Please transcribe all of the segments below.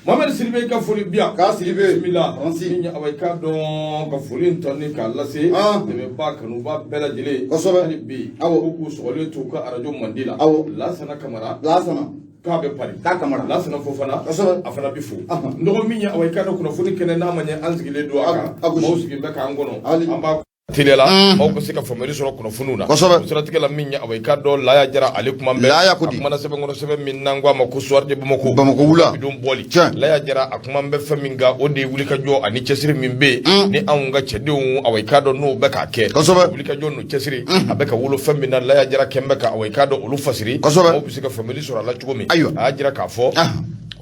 Mohamed Sidibe ka foli bi yan. K'a Sidibe. Bisimila. Faransi. Min ye awa i k'a dɔn ka foli in tɔ ni k'a lase. Dɛmɛbaa kanuba bɛɛ lajɛlen. Hali bi. K'u k'u sɔgɔlen to u ka arajo mandi la. Lasana Kamara. Lasana. K'a bɛ Paris. K'a Kamara. Lasana Fofana. A fana bɛ fo. N dɔgɔ min ye awa i k'a dɔn kunnafoni kɛnɛ n'a ma ɲɛ an sigilen don a kan. A gosi. Maaw sigilen bɛ k'an kɔnɔ. Ali. An b'a teliya la maaw ka se ka faamuyali sɔrɔ kunnafoniw na. O siratigɛ la min ye awa i k'a dɔn Laya Jara ale kuma bɛ Laya ko a di? kumana sɛbɛn kɔnɔ sɛbɛn min n'an ko a ma ko Soir de Bamako. Bamako wula. Bidon bɔli. Laya Jara a kuma bɛ fɛn min kan o de ye wulikajɔ ani cɛsiri min bɛ yen ni anw ka cɛdenw awa i k'a dɔn n'o bɛ k'a kɛ. Wulikajɔ n'o cɛsiri a bɛ ka wolo fɛn min na Laya Jara kɛn bɛ ka awa i k'a dɔn olu fasiri. Maaw bɛ se ka faamuyali sɔrɔ a la cogo min. A y'a jira k'a fɔ.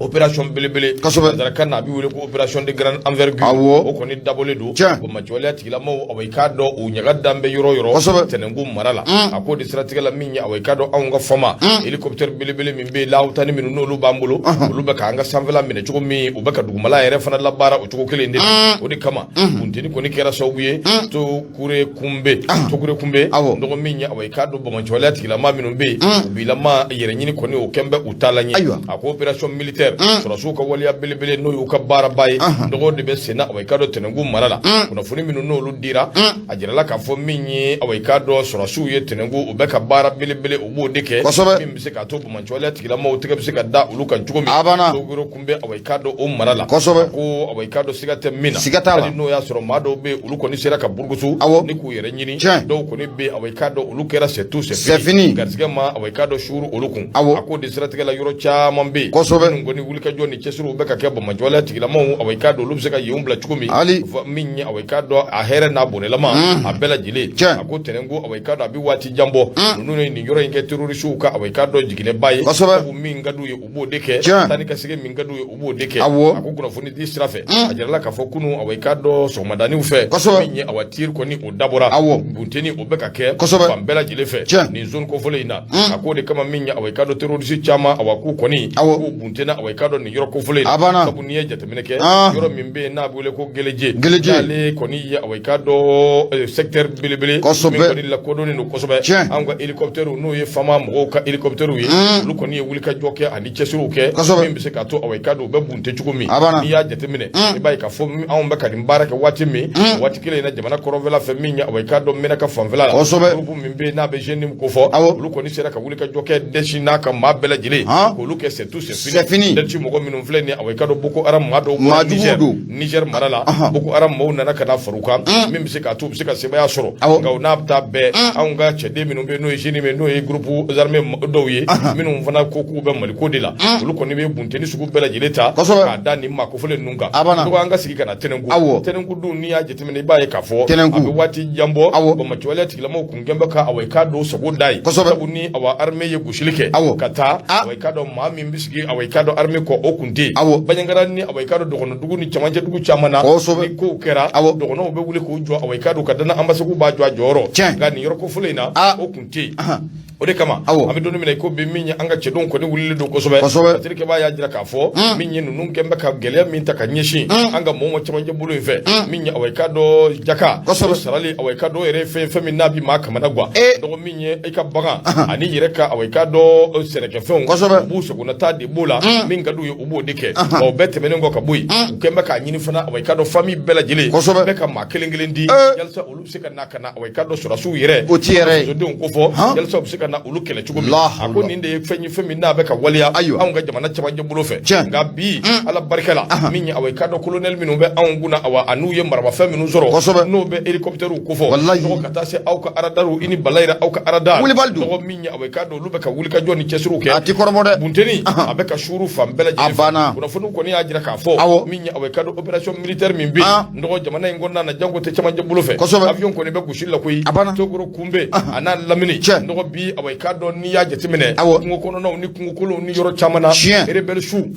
Opération belebele. Nansarakan na a bɛ wele ko opération de grande envergure. O kɔni dabɔlen don. Banbaanciwaleya tigilamaaw awa i k'a dɔn u ɲaga dan bɛ yɔrɔ o yɔrɔ. Tɛnɛnku mara la. A k'o de siratigɛ la min ye awa i k'a dɔn anw ka FAMa hélicoptère belebele min bɛ yen lawutani minnu n'olu b'an bolo. Olu bɛ k'an ka sanfɛla minɛ cogo min u bɛ ka dugumala yɛrɛ fana labaara o cogo kelen de la. O de kama bunteni kɔni kɛra sababu ye Tokure Kunbe. Tokure Kunbe. Dɔgɔ min ye awa i k'a dɔn banbaanciwaleya tigilamaa minnu bɛ yen u bilama yɛrɛ ɲini kɔni o kɛn bɛ u taalan ye. A ko opération militaire sɔrɔdasiw ka waleya belebele n'o y'u ka baaraba ye dɔgɔ de bɛ senna awa i k'a dɔn Tɛnɛnku mara la kunnafoni minnu n'olu dira a jirala k'a fɔ min ye awa i k'a dɔn sɔrɔdasiw ye Tɛnɛnku u bɛ ka baara belebele u b'o de kɛ min bɛ se k'a to banbaanciwaleya tigilamaaw tɛgɛ bɛ se ka da olu kan cogo min. Tokure Kunbe awa i k'a dɔn o mara la. Ko awa i k'a dɔn siga tɛ min na. Siga t'a la. Hali n'o y'a sɔrɔ maa dɔw bɛ yen olu kɔni sera ka burukusu ni k'u yɛrɛ ɲini. Dɔw kɔni bɛ yen awa i k'a dɔn olu kɛra c'est tout c'est fini. Garisɛgɛ ma awa i k'a dɔn suuru olu kun. A k'o de siratigɛ la yɔrɔ caman bɛ yen. Minnu kɔni wulikajɔ ni cɛsiriw bɛ ka kɛ banbaanciwaleya tigilamaaw awa i k'a dɔn olu bɛ se ka yenw bila cogo min. Min ye awa i k'a dɔn a hɛrɛ n'a bɔnɛlama a bɛɛ lajɛlen. A ko Tɛnɛnku awa i k'a dɔn a bɛ waati jan bɔ. Ninnu ye nin yɔrɔ in kɛ terrorisiw ka awa i k'a dɔn jiginɛba ye. Sabu min ka d'u ye u b'o de kɛ. Taa ni ka segin min ka d'u ye u b'o de kɛ. A ko kunnafoni di sira fɛ a jirala k'a fɔ kunun awa i k'a dɔn sɔgɔmadaninw fɛ min ye awa tir kɔni o dabɔra bunteni o bɛ ka kɛ fan bɛɛ lajɛlen fɛ nin zone kofɔlen in na. A k'o de kama min ye awa i k'a dɔn terroriste caman awa k'u kɔni k'u buntena awa i k'a dɔn nin yɔrɔ kofɔlen in na. Sabu n'i ye jateminɛ kɛ yɔrɔ min bɛ yen n'a bɛ wele ko Geleje. N'ale kɔni ye awa i k'a dɔn secteur belebele min kɔni lakodɔnnen don kosɛbɛ. Anw ka hélicoptère n'o ye FAMa mɔgɔw ka hélicoptère ye olu kɔni ye wulikajɔ kɛ ani cɛsiriw kɛ min bɛ se k'a to awa i k'a dɔn u bɛ bunte cogo min. N'i y'a jateminɛ i b'a ye k'a fɔ anw bɛ ka nin baara kɛ waati min waati kelen in na jamana kɔrɔnfɛla fɛ min ye awa i k'a dɔn Menaka fanfɛla la groupe min bɛ yen n'a bɛ JNIM kofɔ olu kɔni sera ka wulikajɔ kɛ Daesh n'a ka maa bɛɛ lajɛlen k'olu kɛ c'est tout c'est fini. Daesh mɔgɔ minnu filɛ nin ye awa i k'a dɔn Boko Haram maa dɔw bɔra Niger mara la Boko Haram maaw nana ka na fara u kan min bɛ se k'a to u bɛ se ka sebaaya sɔrɔ nka o n'a ta bɛɛ anw ka cɛden minnu bɛ yen n'o ye JNIM ye n'o ye groupe armé dɔw ye minnu fana ko k'u bɛ Maliko de la olu kɔni bɛ bunteni sugu bɛɛ lajɛlen ta k'a da nin maa kofɔlen ninnu kan. Donc an ka sigi ka na Tɛnɛnku. Tɛnɛnku dun n'i y'a jateminɛ i b'a ye k'a fɔ a bɛ waati jan bɔ banbaanciwaleya tigilamaaw kun kɛn bɛ ka awa i k'a dɔn sago da ye. Sabu ni awa armée ye gosili kɛ ka taa awa i k'a dɔn maa min bɛ sigi awa i k'a dɔn armée kɔ o kun tɛ yen. Banjagara ni awa i k'a dɔn dɔgɔnɔdugu ni cɛmancɛ dugu caman na ni kow kɛra dɔgɔnɔw bɛ wuli k'u jɔ awa i k'a dɔn ka dana anbaseku b'a jɔ a jɔyɔrɔ nka nin yɔrɔ kofɔlen in na o kun tɛ yen. O de kama an bɛ don min na i ko bi min ye an ka cɛdenw kɔni wulilen don kosɛbɛ. Laselikɛbaa y'a jira k'a fɔ min ye ninnu kɛn bɛ ka gɛlɛya min ta ka ɲɛsin an ka mɔgɔw ma cɛmancɛ bolo in fɛ min ye awa i k'a dɔn jaka sarali awa i k'a dɔn yɛrɛ fɛn fɛn min n'a bɛ maa kamana gan dɔgɔ min ye i ka bagan ani yɛrɛ ka awa i k'a dɔn sɛnɛkɛfɛnw u b'u sagonata de b'o la min ka d'u ye u b'o de kɛ. O bɛɛ tɛmɛnen kɔ ka bɔ yen u kɛn bɛ k'a ɲini fana awa i k'a dɔn famille bɛɛ lajɛlen bɛɛ ka maa kelen kelen di yalisa olu bɛ se ka na ka na awa i k'a dɔn sɔrɔdasiw yɛrɛ o ti yɛrɛ ye fasodenw ko fɔ yalisa u bɛ se ka na olu kɛlɛ cogo min. A ko nin de ye fɛn ye fɛn min n'a bɛ ka waleya anw ka jamana cɛmancɛ bolo fɛ. Nka bi Ala barika la min ye awa i k'a dɔn colonel minnu bɛ anw kunna awa an'u ye maramafɛn minnu sɔrɔ n'o bɛ hélicoptère ko fɔ ka taa se aw ka aradariw i ni bala yɛrɛ aw ka aradar wulibali don dɔgɔ min ye awa i k'a dɔn olu bɛ ka wulikajɔ ni cɛsiriw kɛ a ti kɔrɔbɔ dɛ bunteni a bɛ ka suuru fan bɛɛ lajɛlen a banna kunnafoniw kɔni y'a jira k'a fɔ min ye awa i k'a dɔn opération militaire min bɛ yen dɔgɔ jamana in kɔnɔna na janko tɛ cɛmancɛ bolo fɛ avion kɔni bɛ gosi la koyi a banna Tokoro Kunbe a n'a lamini dɔgɔ bi awa i k'a dɔn n'i y'a jateminɛ kungo kɔnɔnaw ni kungokolonw ni yɔrɔ caman na rebelle su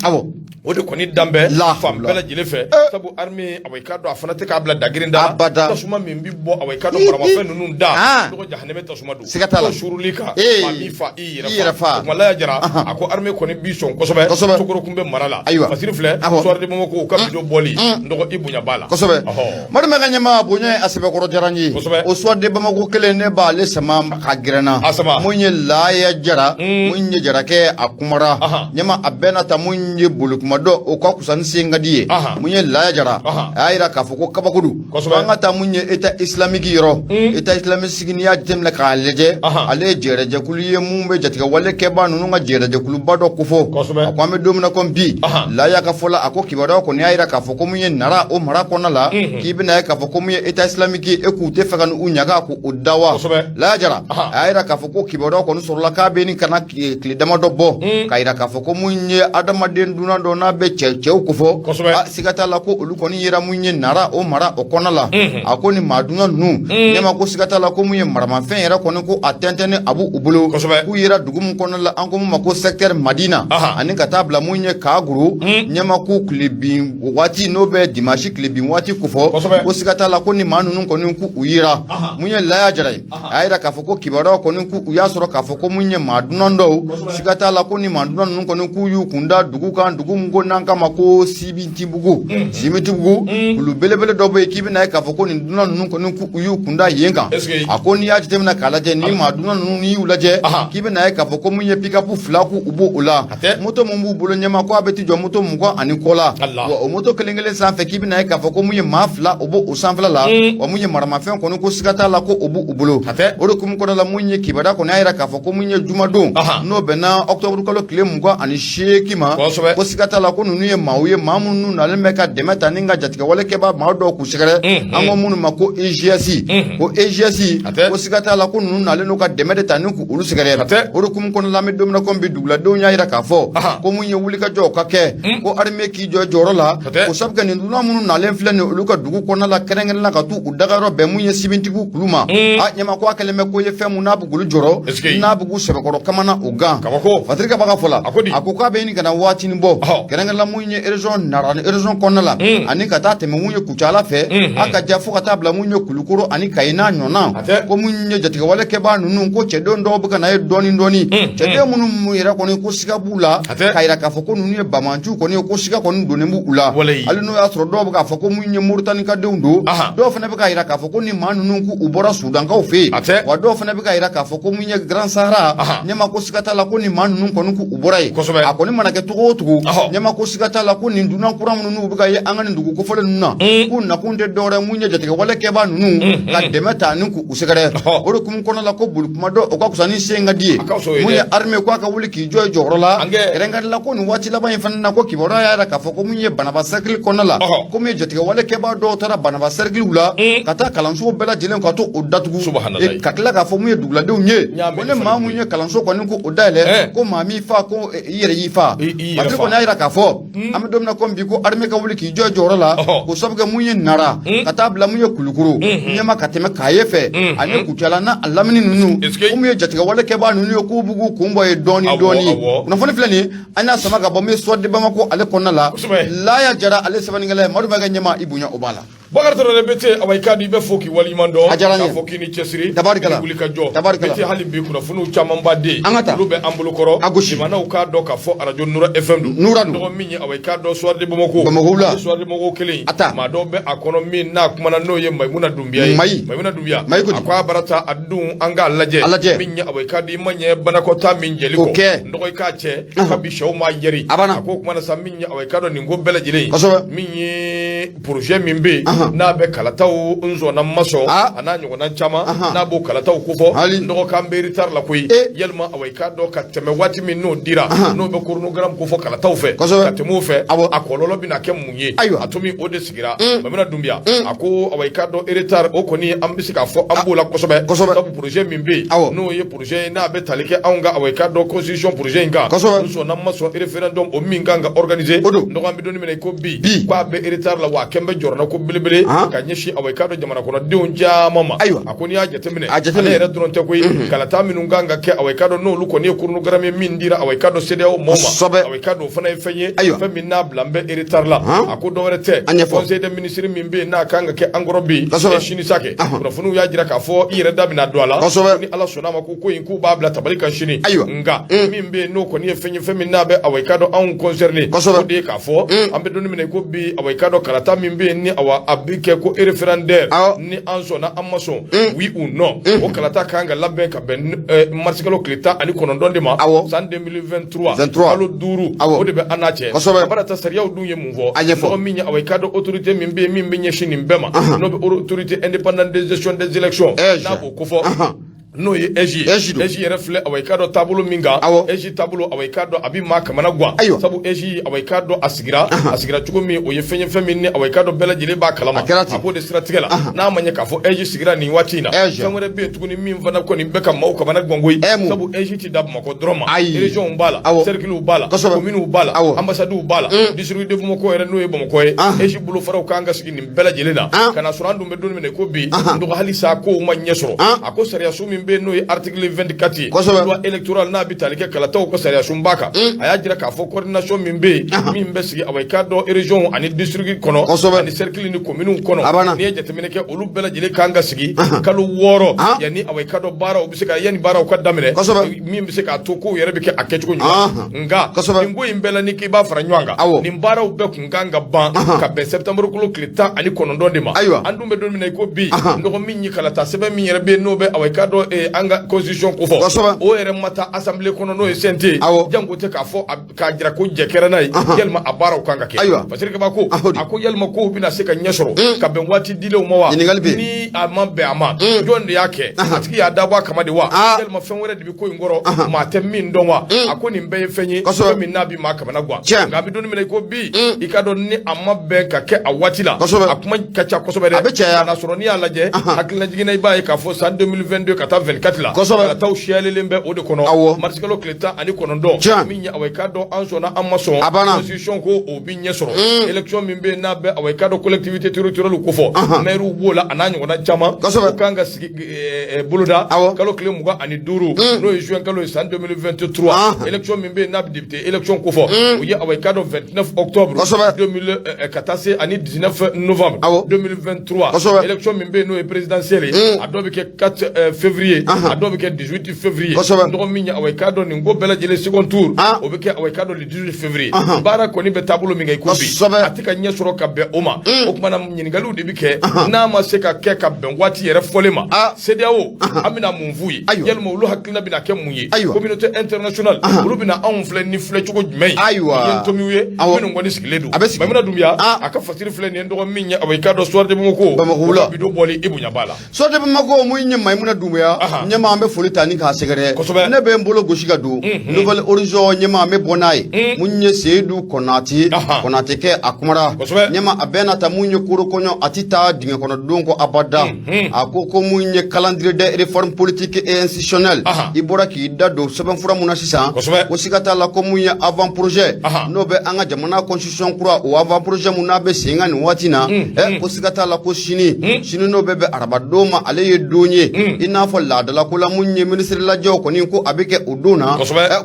O de kɔni dan bɛ fan bɛɛ lajɛlen fɛ, sabu armée, awa, i k'a dɔn a fana tɛ k'a bila dagirin da. Abada. Tasuma min bɛ bɔ, awa, i k'a dɔn maramafɛn ninnu da, dɔgɔ jahanɛmɛ tasuma don. Siga t'a la. Suruli kan, maa b'i fa, i yɛrɛ fa. O kuma Laya Jara a ko armée kɔni b'i sɔn kosɛbɛ Sokoro kun bɛ mara la. Ayiwa. Fasiri filɛ. Soir de Bamako, u ka video bɔli, n dɔgɔ, i bonya b'a la. Kosɛbɛ. Madu ka ɲɛma, bonya a sɛbɛkɔrɔ diyara n ye. O Soir de Bamako kelen, ne b'ale sama ka gɛrɛ n na. A sama. Mun ye Laya Jara, mun ye Jarakɛ, a kumara ɲɛma, a bɛɛ n'a ta, mun ye boli kuma dɔ, o ka kusa ni sen ka di ye. Mun ye Laya Jara, a y'a yira k'a fɔ ko kabako don. An ka taa mun ye État islamique yɔrɔ. État islamique, n'i y'a jateminɛ k'a lajɛ, ale ye jɛrɛjɛkulu ye mun bɛ jatigɛwale kɛbaa ninnu ka jɛrɛjɛkuluba dɔ kofɔ. A ko an bɛ don min na komi bi, Laya ka fɔ la, a ko kibaruya kɔni y'a yira k'a fɔ ko mun ye Nara, o mara kɔnɔna la, k'i bɛna ye k'a fɔ ko mun ye État islamique ye, e k'u tɛ fɛ ka u ɲaga k'u da wa. Laya Jara a y'a yira k'a fɔ ko kibaruya kɔni sɔrɔla k'a bɛ nin kana tile damadɔ bɔ, k'a yira k'a fɔ ko mun ye adamaden dunan dɔ n'a bɛ cɛw kofɔ, siga t'a la ko olu kɔni yera mun ye Nara, o mara o kɔnɔna la. A ko ni maa dunan ninnu ɲɛma, ko siga t'a la ko mun ye maramafɛn yɛrɛ kɔni, ko a tɛntɛnnen a b'u bolo, k'u yera dugu min kɔnɔna la, an ko mun ma ko secteur Madina, ani ka taa bila mun ye Kaguru ɲɛma, ko tilebin waati, n'o bɛ dimanche tilebin waati kofɔ, ko siga t'a la ko ni maa ninnu kɔni k'u yera. Mun ye Laya Jara ye, a y'a yira k'a fɔ ko kibaruya kɔni k'u y'a sɔrɔ k'a fɔ ko mun ye maa dunan dɔw, siga t'a la ko ni maa dunan ninnu kɔni k'u y'u kun da dugu kan, dugu min ko n'an k'a ma ko Sibitibugu. Sibitibugu kulu belebele dɔ bɛ yen, k'i bɛna ye k'a fɔ ko nin dunan ninnu kɔni k'u y'u kun da yen kan. A ko n'i y'a jateminɛ k'a lajɛ, ni maa dunan ninnu, n'i y'u lajɛ, k'i bɛna ye k'a fɔ ko mun ye pick-up 2 k'u b'o o la, moto min b'u bolo ɲɛma, ko a bɛ t'i jɔ moto 20 ani kɔ la. Wa o moto kelen kelen sanfɛ, k'i bɛna ye k'a fɔ ko mun ye maa 2, o b'o o sanfɛla la. Wa mun ye maramafɛn kɔni, ko siga t'a la ko o b'u bolo. O de hukumu kɔnɔna la, mun ye kibaruya kɔni y'a yira k'a fɔ ko mun ye jumadon, n'o bɛnna octobre kalo tile 28 ma, ko siga t'a la ko ninnu ye maaw ye, maa minnu nalen bɛ ka dɛmɛ ta ni ka jatigɛwale kɛbaa maa dɔw k'u sɛgɛrɛ, an ko minnu ma ko EGS, ko EGS, ko siga t'a la ko ninnu nalen don ka dɛmɛ de ta ni k'olu sɛgɛrɛ. O de hukumu kɔnɔna la, an bɛ don min na komi bi, duguladenw y'a yira k'a fɔ ko mun ye wulikajɔw ka kɛ, ko armée k'i jɔ jɔyɔrɔ la, o sabu kɛ nin dunan minnu nalen filɛ nin olu ka dugu kɔnɔna la, kɛrɛnkɛrɛn la ka t'u dagayɔrɔ bɛn mun ye Sibintigiw kulu ma. A ɲɛma, ko a kɛlen bɛ ko ye fɛn mun n'a bɛ k'olu jɔrɔ, n'a bɛ k'u sɛbɛkɔrɔ kamana o gan. Fatiri ka baga fɔ la, a ko k'a bɛ ɲini ka na waatinin bɔ, kɛrɛnkɛrɛn la mun ye région Nara ni région kɔnɔna la, ani ka taa tɛmɛ mun ye Kucala fɛ, a ka ja fo ka taa bila mun ye Kulukoro ani Kayi n'a ɲɔgɔnna, ko mun ye jatigɛwale kɛbaa ninnu, ko cɛdenw dɔw bɛ ka na ye dɔɔni dɔɔni, cɛden minnu yɛrɛ kɔni ko siga b'u la, k'a yira k'a fɔ ko ninnu ye banbaanciw kɔni ye, ko siga kɔni donnen b'u la, hali n'o y'a sɔrɔ dɔw bɛ k'a fɔ ko mun ye Moritanikadenw don, dɔw fana bɛ k'a yira k'a fɔ ko ni maa ninnu k'u bɔra Sudankaw fɛ yen, wa dɔw fana bɛ k'a yira k'a fɔ ko mun ye Grand Sahara ɲɛma, ko siga t'a la ko ni maa ninnu kɔni k'u bɔra yen. A kɔni mana kɛ cogo o cogo, ɲɛma, ko siga t'a la ko nin dunan kura minnu n'u bɛ ka ye an ka nin dugu kofɔlen ninnu na, k'u nakun tɛ dɔwɛrɛ mun ye jatigɛwale kɛbaa ninnu ka dɛmɛ ta ni k'u sɛgɛrɛ. O de hukumu kɔnɔna la, ko boli kuma dɔ, o ka fisa ni sen ka di ye. Mun ye armée, ko a ka wuli k'i jɔ i jɔyɔrɔ la, kɛrɛnkɛrɛn la ko nin waati laban in fana na, ko kibaruya y'a yira k'a fɔ ko mun ye Banaba cercle kɔnɔna la, ko mun ye jatigɛwale kɛbaa dɔw taara Banaba cercle la ka taa kalanso bɛɛ lajɛlen ka to o datugu, ka tila k'a fɔ mun ye duguladenw ye ko ni maa mun ye kalanso kɔni ko o dayɛlɛ, ko maa m'i fa, ko i yɛrɛ y'i fa. Patiri kɔni y'a yira k'a fɔ an bɛ don min na komi bi, ko armée ka wuli k'i jɔ i jɔyɔrɔ la, k'o sabu kɛ mun ye Nara ka taa bila mun ye Kulukoro ɲɛma, ka tɛmɛ Kaye fɛ ani Kucala n'a lamini ninnu, ko mun ye jatigɛwale kɛbaa ninnu ye, k'u b'u k'u kun bɔ ye dɔɔni dɔɔni. Kunnafoni filɛ nin ye, an y'a sama ka bɔ min ye Soir de Bamako ale kɔnɔna la. Laya Jara ale sɛbɛnnikɛla ye. Madu Mayiga ɲɛma, i bonya o b'a la. Bakari Tarawele BT, awa, i k'a dɔn i bɛ fo k'i waleɲuman dɔn. A diyara n ye. K'a fɔ k'i ni cɛsiri. Tabarikala. I ni wuli ka jɔ. Tabarikala. BT, hali bi kunnafoniw caman ba den. An ka taa. Olu bɛ an bolo kɔrɔ. A gosi. Limanaw k'a dɔn k'a fɔ arajo Nura FM don. Nura don. Dɔgɔ min ye, awa, i k'a dɔn Soir de Bamako. Bamako wula. Soir de Bamako kelen. A ta. Maa dɔw bɛ a kɔnɔ min n'a kumana, n'o ye Mayimuna Dunbiya ye. Mayi. Mayimuna Dunbiya. Mayi ko di? A ko a bara taa a dun, an k'a lajɛ. A lajɛ. Min ye, awa, i k'a dɔn i ma ɲɛ banakɔtaa min jɛli O kɔ. kɛ. N dɔgɔ, i k'a cɛ. Kabi sɛw ma yɛri. A banna. A ko o kumana sa, min ye, awa, i k'a dɔn nin ko bɛɛ lajɛlen. Kosɛbɛ. Min ye projet min bɛ yen n'a bɛ kalataw n sɔnna n ma sɔn a n'a ɲɔgɔnna caman, n'a b'o kalataw kofɔ, n dɔgɔ, k'an bɛ retard la koyi. Yalima, awa, i k'a dɔn ka tɛmɛ waati min n'o dira, n'o bɛ chronogramme kofɔ kalataw fɛ, ka tɛmɛ o fɛ, a kɔlɔlɔ bɛna kɛ mun ye? A to min o de sigira Mamina Dunbiya, a ko, awa, i k'a dɔn retard o kɔni, an bɛ se k'a fɔ an b'o la kosɛbɛ, sabu projet min bɛ yen, n'o ye projet ye n'a bɛ tali kɛ anw ka, awa, i k'a dɔn constitution projet in kan, n sɔnna n ma sɔn, référendum o min kan ka organiser, O don. n dɔgɔ, an bɛ don min na i ko bi, Bi. k'a bɛ retard la wa. awa a kɛn bɛ jɔrɔna ko belebele ka ɲɛsin awa i k'a dɔn jamana kɔnɔdenw caman ma. Ayiwa. A ko n'i y'a jateminɛ, A jateminɛ. Ale yɛrɛ dɔrɔn tɛ koyi, kalata minnu kan ka kɛ, awa i k'a dɔn n'olu kɔni ye chronogramme min dira, awa i k'a dɔn CEDEAO mɔɔw ma, awa i k'a dɔn o fana ye fɛn ye, fɛn min n'a bila n bɛ retard la. A ko dɔwɛrɛ tɛ, A ɲɛfɔ. Conseil des ministres min bɛ yen n'a kan ka kɛ encore bi sini sa kɛ, kunnafoniw y'a jira k'a fɔ i yɛrɛ da bɛna don a la, ni Ala sɔnna a ma, ko in k'u b'a bila tabali kan sini. Nka min bɛ yen n'o kɔni ye fɛn ye, fɛn min n'a bɛ, awa i k'a dɔn, anw concerné, o de ye k'a fɔ an bɛ don min na i ko bi, awa i k'a dɔn kalata min bɛ yen ni awa a bɛ kɛ ko référendaire, ni an sɔnna, an ma sɔn, oui ou non, o kalata kan ka labɛn ka bɛn marisikalo tile 19 de ma, san 2023. 23. Kalo 5, o de bɛ an n'a cɛ. A bara ta sariyaw dun ye mun fɔ? A ɲɛfɔ. Mɔgɔ min ye, awa i k'a dɔn, autorité min bɛ yen min bɛ ɲɛsin nin bɛɛ ma, n'o bɛ Autorité indépendante de gestion des élections, n'a b'o kofɔ, n'o ye AIGE ye. AIGE don. AIGE yɛrɛ filɛ, awa i k'a dɔn, taabolo min kan, AIGE taabolo, awa i k'a dɔn, a bɛ maa kamana gan, sabu AIGE, awa i k'a dɔn, a sigira cogo min, o ye fɛn ye, fɛn min ni, awa i k'a dɔn, bɛɛ lajɛlen b'a kalama. A kɛra ten. A b'o de siratigɛ la, n'a ma ɲɛ k'a fɔ AIGE sigira nin waati in na, AIGE. fɛn wɛrɛ bɛ yen tuguni min fana kɔni bɛ ka maaw kamana gan koyi, Mun? sabu AIGE ti da Bamakɔ dɔrɔn ma. Ayi. Région b'a la, cercle b'a la, commune b'a la, ambassade b'a la, district de Bamakɔ yɛrɛ n'o ye Bamakɔ ye, AIGE bolofaraw kan ka sigi nin bɛɛ lajɛlen na, ka na sɔrɔ an dun bɛ don min na i ko bi, n dɔgɔ, hali sa kow ma ɲɛ sɔrɔ. A ko sariyasun min bɛ yen n'o ye article 24 ye, loi électorale, n'a bɛ tali kɛ kalataw ka sariyasunba kan, a y'a jira k'a fɔ coordination min bɛ yen min bɛ sigi, awa i k'a dɔn, région ani district kɔnɔ, ani cercle ni commune kɔnɔ, A banna. N'i ye jateminɛ kɛ, olu bɛɛ lajɛlen kan ka sigi kalo 6 yanni, awa i k'a dɔn, baaraw bɛ se ka, yanni baaraw ka daminɛ, min bɛ se k'a to kow yɛrɛ bɛ kɛ a kɛcogo ɲuman. Nka nin ko in bɛɛ la, ni k'i b'a fara ɲɔgɔn kan, nin baaraw bɛɛ kun kan ka ban ka bɛn septembre kalo tile 19 de ma. An dun bɛ don min na i ko bi, n dɔgɔ, min ye kalata sɛbɛn min yɛrɛ bɛ yen n'o bɛ, awa i k'a dɔn, an ka constitution ko fɔ, o yɛrɛ ma taa assemblée kɔnɔ, n'o ye CNT, janko tɛ k'a fɔ k'a jira ko jɛ kɛra n'a ye, yalima a baaraw kan ka kɛ. Fasiri Kaba ko, a ko yalima kow bɛna se ka ɲɛ sɔrɔ ka bɛn waati dilenw ma wa? Ɲininkali bɛ yen. Ni a ma bɛn a ma, jɔn de y'a kɛ? A tigi y'a dabɔ a kama de wa, yalima fɛn wɛrɛ de bɛ ko in kɔrɔ maa tɛ min dɔn wa? A ko nin bɛɛ ye fɛn ye, fɛn min n'a bɛ maa kamana gan. Nka a bɛ don min na i ko bi, i ka dɔn, ni a ma bɛn ka kɛ a waati la, a kuma ka ca kosɛbɛ dɛ. A bɛ caya. Ka na sɔrɔ n'i y'a lajɛ, hakililajigin na, i b'a ye k'a fɔ san 2022 ka taa 24 la, kalataw siyalen bɛ o de kɔnɔ, marisikalo tile 19, min ye, awa i k'a dɔn, an sɔnna, an ma sɔn, A banna. constitution ko o bi ɲɛ sɔrɔ, élection min bɛ yen n'a bɛ, awa i k'a dɔn, collectivité territoriale ko fɔ, maires b'o la, a n'a ɲɔgɔnna caman, o kan ka sigi boloda kalo tile 25, n'o ye juin kalo ye, san 2023. Élection min bɛ yen n'a bɛ député élection ko fɔ, o ye, awa i k'a dɔn, 29 octobre 2000 ka taa se ani 19 novembre 2023. Élection min bɛ yen n'o ye présidentielle ye, a dɔw bɛ kɛ 4 février, a dɔw bɛ kɛ 18 février. Dɔgɔ min ye, awa i k'a dɔn, nin ko bɛɛ lajɛlen second tour, o bɛ kɛ, awa i k'a dɔn, le 18 février. Baara kɔni bɛ taabolo min kɛ i ko bi, a tɛ ka ɲɛ sɔrɔ ka bɛn o ma. O tuma na, ɲininkaliw de bɛ kɛ: n'a ma se ka kɛ ka bɛn waati yɛrɛ fɔlen ma, CEDEAO, an bɛna mun f'u ye? Yalima olu hakilina bɛna kɛ mun ye? Communauté internationale, olu bɛna anw filɛ ni filɛ cogo jumɛn ye? Nin ye ntomiw ye minnu kɔni sigilen don. A bɛ sigi. Maimuna Dunbiya, a ka fasiri filɛ nin ye, n dɔgɔ, min ye, awa i k'a dɔn, Soir de Bamako, Bamako wula. o ka bidon bɔli i bonya b'a la. Soir de Bamako, mun ye Maimuna Dunbuya, ɲɛma, an bɛ foli ta ni k'a sɛgɛrɛ. Ne bɛ n bolo gosi ka don Nouvel Horizon, ɲɛma, an bɛ bɔ n'a ye. Mun ye Seyidu Kɔnate, Kɔnate kɛ, a kumara. Ɲɛma, a bɛɛ n'a ta, mun ye koro kɔɲɔ, a ti taa dingɛ kɔnɔ don kɔ abada. A ko ko mun ye calendrier des réformes politiques et institutionnelles, i bɔra k'i da don sɛbɛnfura mun na sisan, ko siga t'a la ko mun ye avant projet, n'o bɛ an ka jamana constitution kura, o avant projet mun n'a bɛ sen kan nin waati na, ko siga t'a la ko sini sini, n'o bɛ bɛn arabadon ma, ale ye don ye i n'a fɔ laadala ko la, mun ye ministre lajɛw kɔni ko a bɛ kɛ o don na,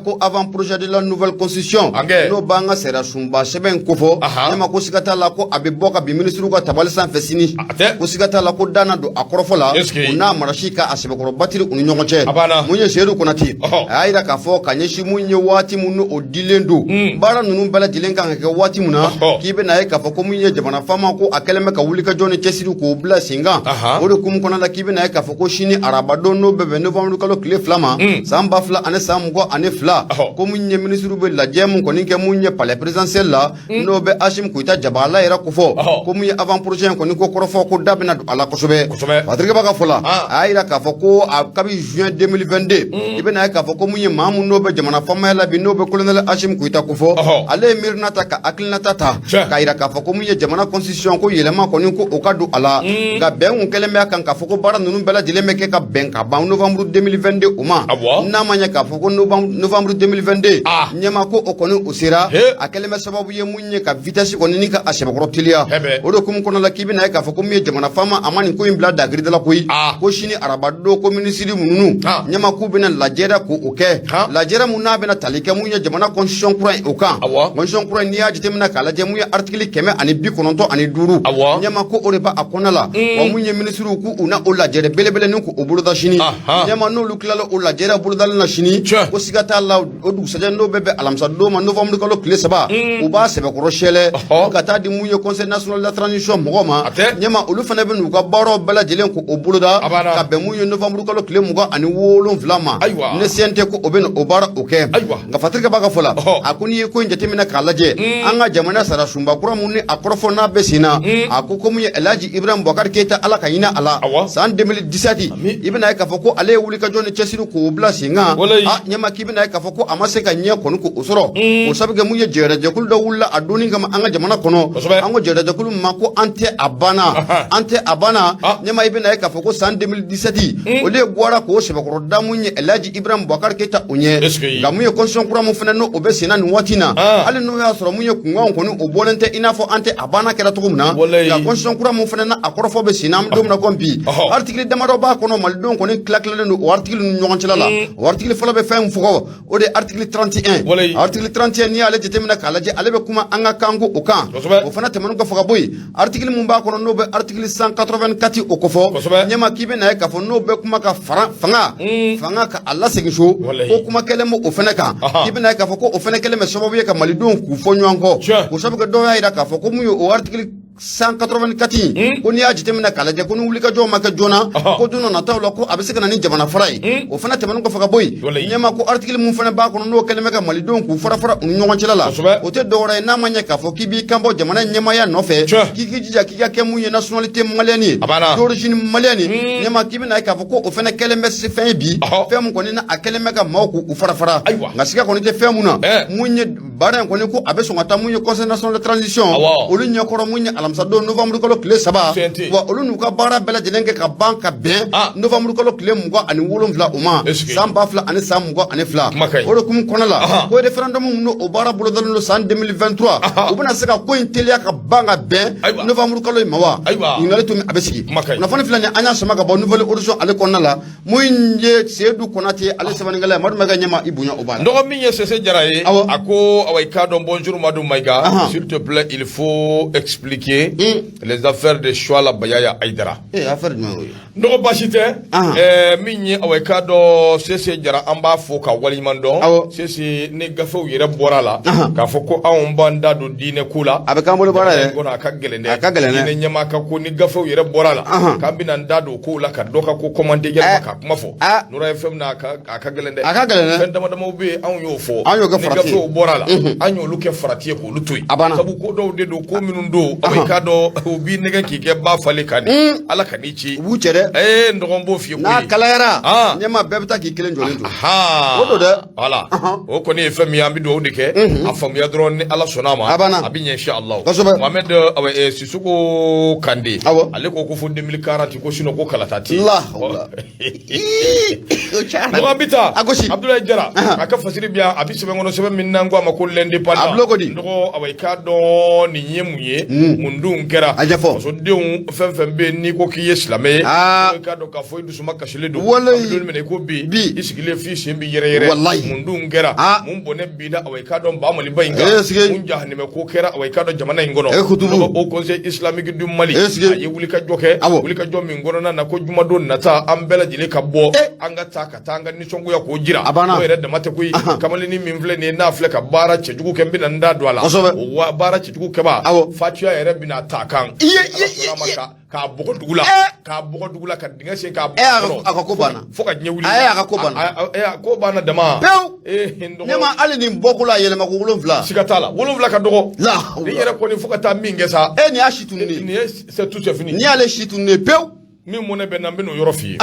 ko avant projet de la nouvelle constitution, n'o b'an ka sariya sunba sɛbɛn kofɔ, ne ma, ko siga t'a la ko a bɛ bɔ ka bin ministre ka tabali sanfɛ sini. A tɛ. Ko siga t'a la ko da na don a kɔrɔfɔ la, Est-ce que- o n'a marasi ka a sɛbɛkɔrɔ batiri u ni ɲɔgɔn cɛ. A banna. Mun ye Seyidu Konate, a y'a yira k'a fɔ ka ɲɛsin mun ye waati mun n'o dilen don, baara ninnu bɛɛ lajɛlen kan ka kɛ waati mun na, k'i bɛna ye k'a fɔ ko mun ye jamana faama ko a kɛlen bɛ ka wulikajɔ ni cɛsiri k'o bila sen kan. O de hukumu kɔnɔna la, k'i bɛna ye k'a fɔ ko sini arabadon, n'o bɛ bɛn novembre kalo tile 2 ma, san 2022, ko mun ye minisiriw bɛ lajɛ mun kɔni kɛ mun ye palais présidentiel la, n'o bɛ Assimi Goïta jabala yɛrɛ kofɔ, ko mun ye avant projet in kɔni ko kɔrɔfɔ, ko da bɛna don a la kosɛbɛ. Patrick Ba ka fɔ la, a y'a yira k'a fɔ ko a kabi juin 2022, i bɛna ye k'a fɔ ko mun ye maa mun n'o bɛ jamana faamaya la bi, n'o bɛ colonel Assimi Goïta kofɔ, ale ye miirinata ka hakilinata ta k'a yira k'a fɔ ko mun ye jamana constitution ko yɛlɛma kɔni ko o ka don a la. Nka bɛn kun kɛlen bɛ a kan k'a fɔ ko baara ninnu bɛɛ lajɛlen bɛ kɛ ka bɛn. ka ban novembre 2022 o ma. N'a ma ɲɛ k'a fɔ ko novembre 2022 ɲɛma ko o kɔni o sera, a kɛlen bɛ sababu ye mun ye ka vitesse kɔni ni ka a sɛbɛkɔrɔ teliya. O de hukumu kɔnɔ la, k'i bɛna ye k'a fɔ ko min ye jamana faama, a ma nin ko in bila dagirida la koyi. Ko sini araba don, ko minisiri minnu ɲɛma k'u bɛna lajɛrɛ k'o kɛ, lajɛrɛ mun n'a bɛna tali kɛ mun ye jamana constitution kura in o kan. Constitution kura in, n'i y'a jateminɛ k'a lajɛ, mun ye article 195, ɲɛma ko o de b'a kɔnɔ la. Wa mun ye minisiriw k'u na o lajɛrɛ belebele ni k'o boloda sini. Ɲɛma, n'olu tilala o lajɛrɛ bolodali na sini, ko siga t'a la, o dugusajɛ n'o bɛ bɛn alamisa don ma, novembre kalo tile 3, u b'a sɛbɛkɔrɔ sɛlɛ ka taa di mun ye Conseil national de la transition mɔgɔw ma. Ɲɛma, olu fana bɛ n'u ka baaraw bɛɛ lajɛlen k'o boloda ka bɛn mun ye novembre kalo tile 27 ma. Ne CNT ko o bɛ o baara o kɛ. Nka Fatirikɛ b'a ka fɔ la, a ko n'i ye ko in jateminɛ k'a lajɛ, an ka jamana sariya sunba kura mun ni a kɔrɔfɔ n'a bɛ sen na, a ko ko mun ye Elhaji Ibrahim Boubacar Keita, Ala ka hinɛ a la, san 2017, i bɛna ye k'a fɔ ko ale ye wulikajɔ ni cɛsiri k'o bila sen kan. A ɲɛma, k'i bɛna ye k'a fɔ ko a ma se ka ɲɛ kɔni k'o sɔrɔ, o sabu kɛ mun ye jɛrɛjɛkulu dɔ wulila a donni kama an ka jamana kɔnɔ. An ko jɛrɛjɛkulu ma ko an tɛ a banna, an tɛ a banna. Ɲɛma, i bɛna ye k'a fɔ ko san 2017, olu ye bɔra k'o sɛbɛkɔrɔ da mun ye Elhaji Ibrahim Boubacar Keita o ɲɛ. Nka mun ye constitution kura mun fana n'o bɛ sen na nin waati na, hali n'o y'a sɔrɔ mun ye kunkanw kɔni o bɔlen tɛ i n'a fɔ an tɛ a banna kɛra cogo min na, nka constitution kura mun fana na a kɔrɔfɔ bɛ sen na, an bɛ don min na komi bi, article damadɔ b'a kɔnɔ, malidenw kɔni tila-tilalen don o article ni ɲɔgɔn cɛla la. O article fɔlɔ bɛ fɛn min fɔ, o de ye article 31. Article 31, n'i y'ale jateminɛ k'a lajɛ, ale bɛ kuma an ka kanko o kan. O fana tɛmɛnen kɔfɛ ka bɔ yen, article mun b'a kɔnɔ n'o bɛ article 184 o kofɔ, ɲɛma, k'i bɛ na ye k'a fɔ n'o bɛ kuma ka fara fanga ka a lasegin so, ko kuma kɛlen bɛ o fana kan. K'i bɛ na ye k'a fɔ ko o fana kɛlen bɛ sababu ye ka malidenw k'u fɔ ɲɔgɔn kɔ, o sabu kɛ dɔw y'a jira k'a fɔ ko mun ye o article 184, ko n'i y'a jateminɛ k'a lajɛ, ko ni wulikajɔw ma kɛ joona, ko don dɔ nataw la, ko a bɛ se ka na ni jamana fara ye. O fana tɛmɛnen kɔfɛ ka bɔ yen, ɲɛma, ko article mun fana b'a kɔnɔ n'o kɛlen bɛ ka malidenw k'u fara fara u ni ɲɔgɔn cɛla la, o tɛ dɔwɛrɛ ye n'a ma ɲɛ k'a fɔ k'i b'i kan bɔ jamana ɲɛmaaya nɔfɛ, k'i k'i jija k'i ka kɛ mun ye nationalité malienne ye, d'origine malienne. Ɲɛma, k'i bɛna ye k'a fɔ ko o fana kɛlen bɛ se fɛn ye bi, fɛn mun kɔni na a kɛlen bɛ ka maaw k'u fara fara. Nka siga kɔni tɛ fɛn mun na, mun ye baara in kɔni ko a bɛ sɔn ka taa mun ye Conseil national de transition olu ɲɛkɔrɔ mun ye alamisa don novembre kalo tile 3. Wa olu n'u ka baara bɛɛ lajɛlen kɛ ka ban ka bɛn novembre kalo tile 27 o ma, san 2022. O de hukumu kɔnɔ la, ko référendum min o baara bolodalen don san 2023, u bɛna se ka ko in teliya ka ban ka bɛn novembre kalo in ma wa? Ɲininkali tun a bɛ sigi. Kunnafoni filɛ nin, an y'a sama ka bɔ Nouvel Horizon ale kɔnɔna la. Mun ye Seyidu Konate ale sɛbɛnnikɛla ye. Madu Mayiga, ɲɛma, i bonya o b'a la. N dɔgɔ, min ye Sese Jara ye, a ko awa, i k'a dɔn, bonjour Madu Mayiga, s'il te plaît, il faut expliquer les affaires de Chouala Bayaya Aïdara. Ee, affaire jumɛn o ye? N dɔgɔ, baasi tɛ. Min ye awa, i k'a dɔn, Sese Jara, an b'a fo ka waleɲuman dɔn. Sese, ni gafew yɛrɛ bɔra la k'a fɔ ko anw b'an da don diinɛ ko la, a bɛ k'an bolo baara yɛrɛ kɔnɔ, a ka gɛlɛn dɛ. A ka gɛlɛn dɛ. Diinɛ ɲɛmaa ka ko, ni gafew yɛrɛ bɔra la k'an bɛna an da don kow la ka dɔ ka ko commenter yɛlɛma ka kuma fɔ Nura FM na, a ka gɛlɛn dɛ. A ka gɛlɛn dɛ. Fɛn dama damaw bɛ yen, anw y'o fɔ. An y'o kɛ ni farati ye. Gafew bɔra la, an y'olu kɛ farati ye k'olu to yen. A banna. Sabu ko dɔw de don, ko minnu don, aw k'a dɔn, u b'i nɛgɛ k'i kɛ ba falen kan de. Ala ka n'i ci. U b'u cɛ dɛ. Ee, n dɔgɔ, n b'o f'i ye N'a koyi. kalayara, ɲɛma, bɛɛ bɛ taa k'i kelen jɔlen to. O don dɛ. Voilà, o kɔni ye fɛn min ye, an bɛ dugawu de kɛ, a faamuya dɔrɔn, ni Ala sɔnna a ma, A banna. a bɛ ɲɛ inshallah. Mohamed Sisoko Kande, ale ko fo 2040 ko sinon ko kalata tɛ yen. La hawla. O cayara. Mɔgɔ an bɛ taa. A gosi. Abdoulaye Jara, a ka fasiri bi yan, a bɛ sɛbɛn kɔnɔ, sɛbɛn min n'an ko a ma ko L'Indépendant. A bulon ko di? N dɔgɔ, awa, i k'a dɔn nin ye mun ye, mun dun kɛra? A ɲɛfɔ. Fasodenw fɛn fɛn bɛ yen n'i ko k'i ye silamɛ ye, i k'a dɔn k'a fɔ i dusuma kasilen don. Walayi. An bɛ don min na i ko bi, Bi. i sigilen f'i sen b'i yɛrɛ yɛrɛ. Walayi. Mun dun kɛra? Mun bɔnɛ binna, awa, i k'a dɔn, ba Maliba in kan? Eh, sigi. Mun jahanɛmɛ ko kɛra, awa, i k'a dɔn, jamana in kɔnɔ? Eh, kutubu. Dɔgɔ, Haut Conseil islamique du Mali, Eh, sigi. a ye wulikajɔ kɛ, wulikajɔ min kɔnɔna na ko jumadon nata, an bɛɛ lajɛlen ka bɔ, an ka taa ka taa an ka nisɔngoya k'o jira. A banna. O yɛrɛ dama tɛ koyi, kamalennin min filɛ nin ye, n'a filɛ ka baara cɛjugu kɛ, n bɛna n da don a la. O wa baara cɛjugu kɛba, fatuya yɛrɛ bɛna ta kan. Iye, Ala iye, sɔnna a ma iye. k'a bɔgɔ dugu la, k'a bɔgɔ dugu la, ka dingɛ sen k'a A ka ko banna. Fo ka diɲɛ wuli. A ka ko banna. A ko banna dama. Pewu. N dɔgɔ. Ne ma hali nin bɔko la yɛlɛma ko 7. Siga t'a la, 7 ka dɔgɔ. La Ni yɛrɛ kɔni, fo ka taa min kɛ sa. Nin y'a si tununnen. Nin ye c'est tout, c'est fini. N'i y'ale si tununnen pewu. Min mɔnɛ bɛ n na, n bɛ n'o yɔrɔ f'i ye.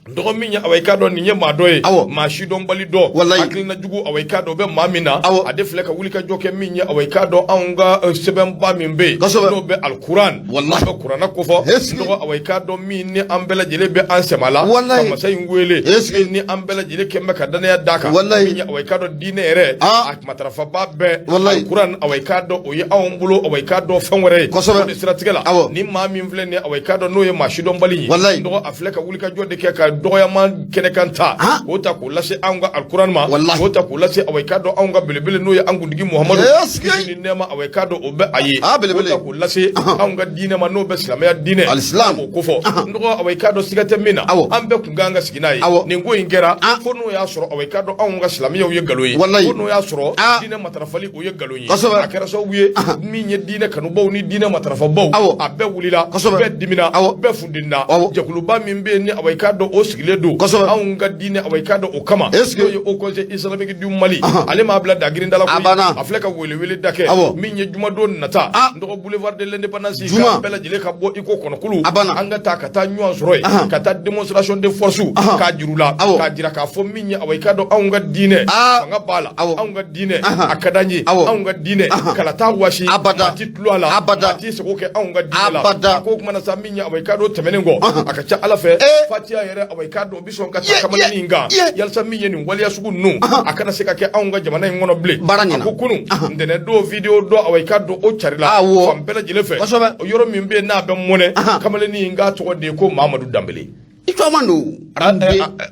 Dɔgɔ min ye, awa, i k'a dɔn nin ye maa dɔ ye, maa sidɔnbali dɔ, Walayi. hakilina jugu, awa, i k'a dɔn o bɛ maa min na. A de filɛ ka wuli ka jɔ kɛ min ye, awa, i k'a dɔn anw ka sɛbɛnba min bɛ yen, n'o bɛ alikuran, Walahi. n'o bɛ kuranna kofɔ. Est-ce que- Dɔgɔ, awa, i k'a dɔn min ni an bɛɛ lajɛlen bɛ an sɛmɛ la Walahi. ka masa in wele, Est-ce que- min ni an bɛɛ lajɛlen kɛn bɛ ka danaya d'a kan, Walahi. min ye, awa, i k'a dɔn diinɛ yɛrɛ a matarafaba bɛɛ, Walahi. alikuran, awa, i k'a dɔn o ye anw bolo, awa, i k'a dɔn fɛn wɛrɛ ye. O de siratigɛ la, ni maa min filɛ nin ye, awa, i k'a dɔn n'o ye maa sidɔnbali ye, Walahi. dɔgɔ, a filɛ ka wuli ka jɔ de kɛ ka dɔgɔyama kɛnɛkan ta, k'o ta k'o lase anw ka alikuran ma, Walahi. k'o ta k'o lase, awa, i k'a dɔn anw ka belebele, n'o ye an kuntigi Muhamadu, Est-ce que- kisi ni nɛɛma, awa, i k'a dɔn o bɛ a ye, Belebele. k'o ta k'o lase anw ka diinɛ ma, n'o bɛ silamɛya diinɛ, Alisilam. o kofɔ. N dɔgɔ, awa, i k'a dɔn siga tɛ min na, an bɛɛ kun kan ka sigi n'a ye. Nin ko in kɛra fo n'o y'a sɔrɔ, awa, i k'a dɔn anw ka silamɛyaw ye nkalon ye, Walahi. fo n'o y'a sɔrɔ diinɛ matarafali o ye nkalon ye. A kɛra sababu ye min ye, diinɛ kanubaw ni diinɛ matarafabaw, a bɛɛ wulila, bɛɛ dimina, bɛɛ funtenina. Jɛkuluba min bɛ yen ni, awa, i k'a dɔn o sigilen don anw ka diinɛ, awa, i k'a dɔn o kama, Est-ce que- n'o ye Haut Conseil islamique du Mali, ale m'a bila dagirinda la koyi. A banna. A filɛ ka welewele da kɛ min ye, jumadon nata, n dɔgɔ, boulevard de l'indépendance, Juma. k'an bɛɛ lajɛlen ka bɔ i ko kɔnɔkulu, A banna. an ka taa ka taa ɲɔgɔn sɔrɔ yen, ka taa démonstration de force k'a jir'u la, k'a jira k'a fɔ min ye, awa, i k'a dɔn anw ka diinɛ fanga b'a la, anw ka diinɛ a ka d'an ye, anw ka diinɛ kala t'a wasi, Abada. maa ti tulo a la, Abada. maa ti sago kɛ anw ka diinɛ la. Abada. A ko o kumana sa, min ye, awa, i k'a dɔn tɛmɛnen kɔ, a ka ca Ala fɛ, fatiya yɛrɛ, awa, i k'a dɔn o bɛ sɔn ka taa kamalennin in kan, yalisa min ye nin waleya sugu ninnu, a kana se ka kɛ anw ka jamana in kɔnɔ bilen. Baara ɲɛna. A ko kunun ntɛnɛn don, vidéo dɔ, awa, i k'a dɔn o carila fan bɛɛ lajɛlen fɛ. Yɔrɔ min bɛ yen n'a bɛ mɔnɛ, kamalennin in k'a tɔgɔ de ye ko Mamadu Danbele. I tɔgɔ don.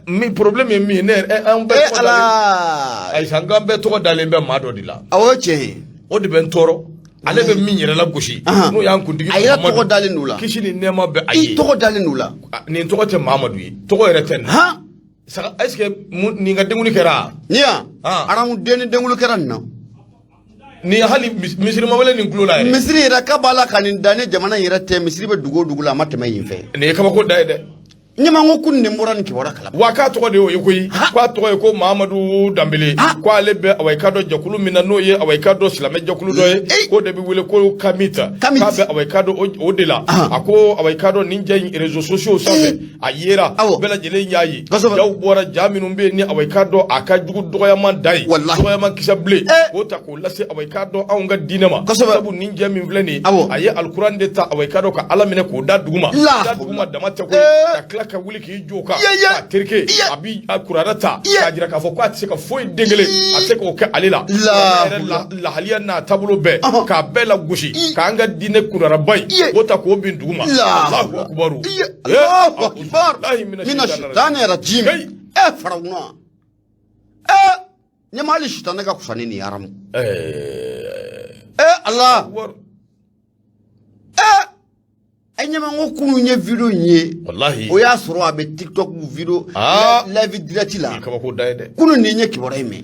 Min problème ye min ye, ne yɛrɛ, an bɛɛ e tɔgɔ dalen, Ala. Ayi, an k'an bɛɛ tɔgɔ dalen bɛ maa dɔ de la. Awɔ, o ye tiɲɛ ye. O de bɛ n tɔɔrɔ, ale bɛ min yɛrɛ la gosi, n'o y'an kuntigi A yɛrɛ Muhamadu. tɔgɔ dalen don la. Kisi ni nɛɛma bɛ a I ye. tɔgɔ dalen don la. Ah, nin tɔgɔ tɛ Mamadu ye, tɔgɔ yɛrɛ tɛ nin. Saga, est ce que nin ka denkuli kɛra? Ni yan. Ah. Aramu den ni denkuli kɛra nin na. Nin hali misiri ma wele nin tulo la yɛrɛ. Misiri yɛrɛ ka b'a la ka nin dan ni jamana in yɛrɛ tɛ, misiri bɛ dugu o dugu la, a ma tɛmɛ yen fɛ. Nin ye kabako da ye dɛ. Ɲɛma ko kunun nin bɔra nin kibaruya kalama. Wa k'a tɔgɔ de y'o ye koyi, k'a tɔgɔ ye ko Mamadu Danbele, ko ale bɛ, awa, i k'a dɔn jɛkulu min na, n'o ye, awa, i k'a dɔn silamɛ jɛkulu dɔ ye, k'o de bɛ wele ko Kamita. Kamit. K'a bɛ, awa, i k'a dɔn o de la. A ko, awa, i k'a dɔn nin ja in réseaux sociaux sanfɛ, a yera, bɛɛ lajɛlen y'a ye. Jaw bɔra, ja minnu bɛ yen ni, awa, i k'a dɔn a ka jugu dɔgɔyama da ye, Walahi. dɔgɔyama kisɛ bilen, k'o ta k'o lase, awa, i k'a dɔn anw ka diinɛ ma. Sabu nin jɛ min filɛ nin ye, a ye alikuran de ta, awa, i k'a dɔn ka Ala minɛ k'o da duguma, La da duguma dama tɛ koyi, Eh. ka tila ka wuli k'i jɔ o kan, Ye, ye. k'a tereke, Ye. a bi a kuranɛ ta, Ye. k'a jira k'a fɔ k'a tɛ se ka foyi den kelen, a tɛ se k'o kɛ ale la. La Kuranɛ yɛrɛ lahaliya n'a taabolo bɛɛ, k'a bɛɛ lagosi, I. k'an ka diinɛ kuranɛba in, Ye. k'o ta k'o bin duguma. La Allahu akubaru. Iye. Eh, Allahu akbar. Billahi mina Mina shaitani shaitani rajim. Hey. E farawuna. E ɲɛma hali sitanɛ ka fisa ni nin ye aramu. E Ala. Akubaru. E e ɲɛma ko kunun ye vidéo in ye. Wallahi. O y'a sɔrɔ a bɛ TikTok vidéo live direct la. Nin ye kabako da ye dɛ. Kunun nin ye kibaruya in mɛn.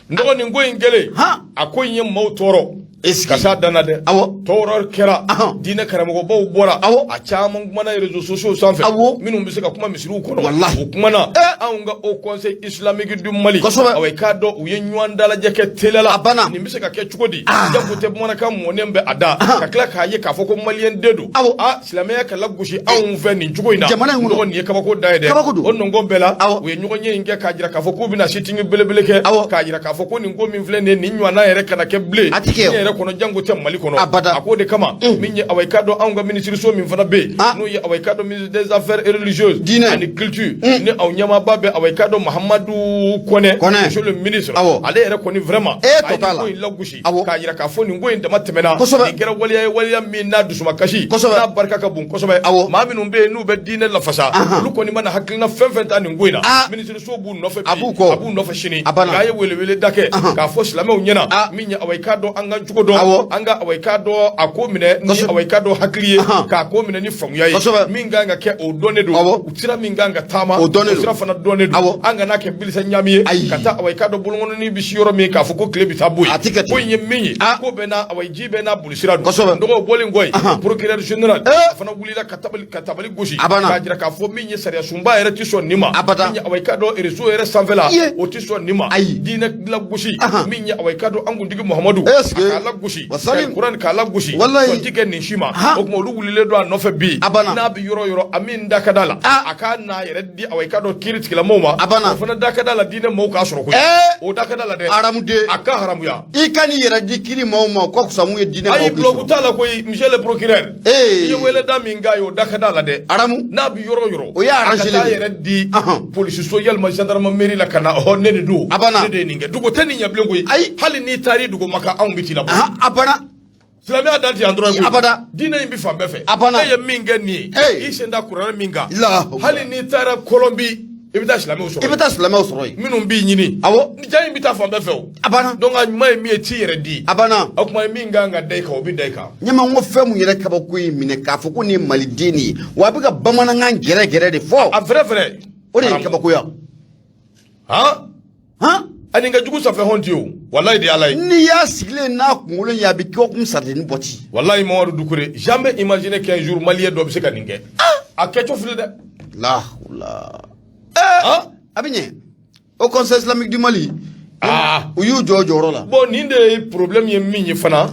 N dɔgɔ, nin ko in kɛlen, a ko in ye maaw tɔɔrɔ Est-ce que ka s'a dan na dɛ. Tɔɔrɔ kɛra, diinɛ karamɔgɔbaw bɔra, a caman kumana réseaux sociaux sanfɛ, minnu bɛ se ka kuma misiriw kɔnɔ, Wallahi. u kumana. Anw ka Haut Conseil islamique du Mali, awa, i k'a dɔn u ye ɲɔgɔn dalajɛ kɛ teliya la. A banna. Nin bɛ se ka kɛ cogo di? Janko tɛ bamanankan mɔnen bɛ a da, ka tila k'a ye k'a fɔ ko maliyɛn den don. A silamɛya ka lagosi anw fɛ nin cogo in na. Jamana in kɔnɔ. Dɔgɔ, nin ye kabako da ye dɛ. Kabako don. O nɔngɔn bɛɛ la, u ye ɲɔgɔn ye in kɛ k'a jira k'a fɔ k'u bɛna sitting belebele kɛ, k'a jira k'a fɔ ko nin ko min filɛ nin ye, nin ɲɔgɔnna yɛrɛ kana kɛ bilen A ti kɛ o. diɲɛ yɛrɛ kɔnɔ, janko tɛ Mali kɔnɔ. Abada. A k'o de kama, min ye, awa, i k'a dɔn anw ka minisiriso min fana bɛ yen, n'o ye, awa, i k'a dɔn ministre des affaires religieuses, Diinɛ. ani culture, ni aw ɲɛmaaba bɛ, awa, i k'a dɔn Mahamadu Kɔnɛ, Kɔnɛ. monsieur le ministre, ale yɛrɛ kɔni vraiment, E, a ye tɔ t'a nin la. ko in lagosi, k'a jira k'a fɔ nin ko in dama tɛmɛna. Nin kɛra waleya ye, waleya min n'a dusumakasi, n'a barika ka bon kosɛbɛ. Maa minnu bɛ yen n'u bɛ diinɛ lafasa, olu kɔni mana hakilina fɛn fɛn ta nin ko in na, minisiriso b'u nɔfɛ bi, A b'u kɔ. a b'u nɔfɛ sini. A banna. Nka a ye welewele da kɛ k'a fɔ silamɛw ɲɛna, min ye, awa, i k'a dɔn an ka cogo dɔn, an ka, awa, i k'a dɔn a ko minɛ ni, awa, i k'a dɔn hakili ye, k'a ko minɛ ni faamuya ye. Min kan ka kɛ, o dɔnnen don. Sira min kan ka taama, O dɔnnen don. sira fana dɔnnen don. An kana kɛ bilisa ɲami ye, Ayi. ka taa, awa, i k'a dɔn bolokɔnɔni bɛ si yɔrɔ min, k'a fɔ ko tile bɛ taa bɔ yen. A ti kɛ ten. Ko in ye min ye, ko bɛɛ n'a, awa, ji bɛɛ n'a boli sira don. Dɔgɔw bɔlen kɔ yen, procureur général, a fana wulila ka tabali gosi, A banna. k'a jira k'a fɔ min ye, sariya sunba yɛrɛ tɛ sɔn nin ma. Abada. Min ye, awa, i k'a dɔn réseau yɛrɛ sanfɛla, Iye. o tɛ sɔn nin ma. Ayi. Diinɛ lagosi, min ye, awa, i k'a dɔn an kuntigi Muhamadu, Est-ce que- a k'a lagosi, Wasalim. kuran k'a lagosi. Walayi. Sɔn ti kɛ nin si ma. Han. O tuma olu wulilen don a nɔfɛ bi. A banna. N'a bɛ yɔrɔ o yɔrɔ, a min da ka d'a la, Ah. a k'a n'a yɛrɛ di, awa, i k'a dɔn kiiri tigilamɔgɔw ma. A banna. O fana da ka d'a la, diinɛ mɔgɔw k'a sɔrɔ koyi. Ɛɛ. O da ka d'a la dɛ. Haramude. A ka haramuya. I ka n'i yɛrɛ di kiri maaw ma, o ka fisa mun ye diinɛ maaw Ayi, k'i bulɔku sɔrɔ. t'a la koyi, monsieur le procureur. Ee. I ye weleda min k'a ye, o da ka d'a la dɛ. Haramu. N'a bɛ yɔrɔ o yɔrɔ, O y'a a ka arrangé taa de ye. yɛrɛ di polisiso yalima gendarmerie la ka na, ɔhɔ, ne de don. A banna. Ne de ye nin kɛ. Dogo tɛ nin ɲɛ bilen koyi. Ayi. Hali n'i taar'i dogo Maka, anw bɛ t'i labɔ. Ahan, a banna. Silamɛya dan tɛ yan dɔrɔn ye koyi. Abada. Diinɛ in bɛ fan bɛɛ fɛ. A banna. E ye min kɛ nin ye, Ee. i sen da kuranɛ min kan, La. hali n'i taara Colombie, i bɛ taa silamɛw sɔrɔ I bɛ taa silamɛw sɔrɔ yen. minnu b'i ɲini. Awɔ. Ja in bɛ taa fan bɛɛ fɛ o. A banna. Donc a ɲuman ye min ye, t'i yɛrɛ di. A banna. O tuma min kan ka da i kan, o bɛ da i kan. Ɲɛma, n ko fɛn mun yɛrɛ kabako ye minɛ k'a fɔ ko nin ye maliden de ye, wa a bɛ ka bamanankan gɛrɛ gɛrɛ de fɔ. A vrai vrai. O de ye kabakoya. Han. Han. Ani ka jugu sanfɛ hɔn ti o, walayi de Ala ye. N'i y'a sigilen n'a kunkolo ye, a bɛ kɛ komi sarideni bɔti. Walayi Mamadu Dukure, jamais imaginé qu'un jour malien dɔ bɛ se ka nin kɛ. A kɛcogo filɛ dɛ. Lahula. Han. A bɛ ɲɛ au Conseil islamique du Mali. Ah. U y'u jɔ o jɔyɔrɔ la. Bon, nin de ye problème ye min ye fana.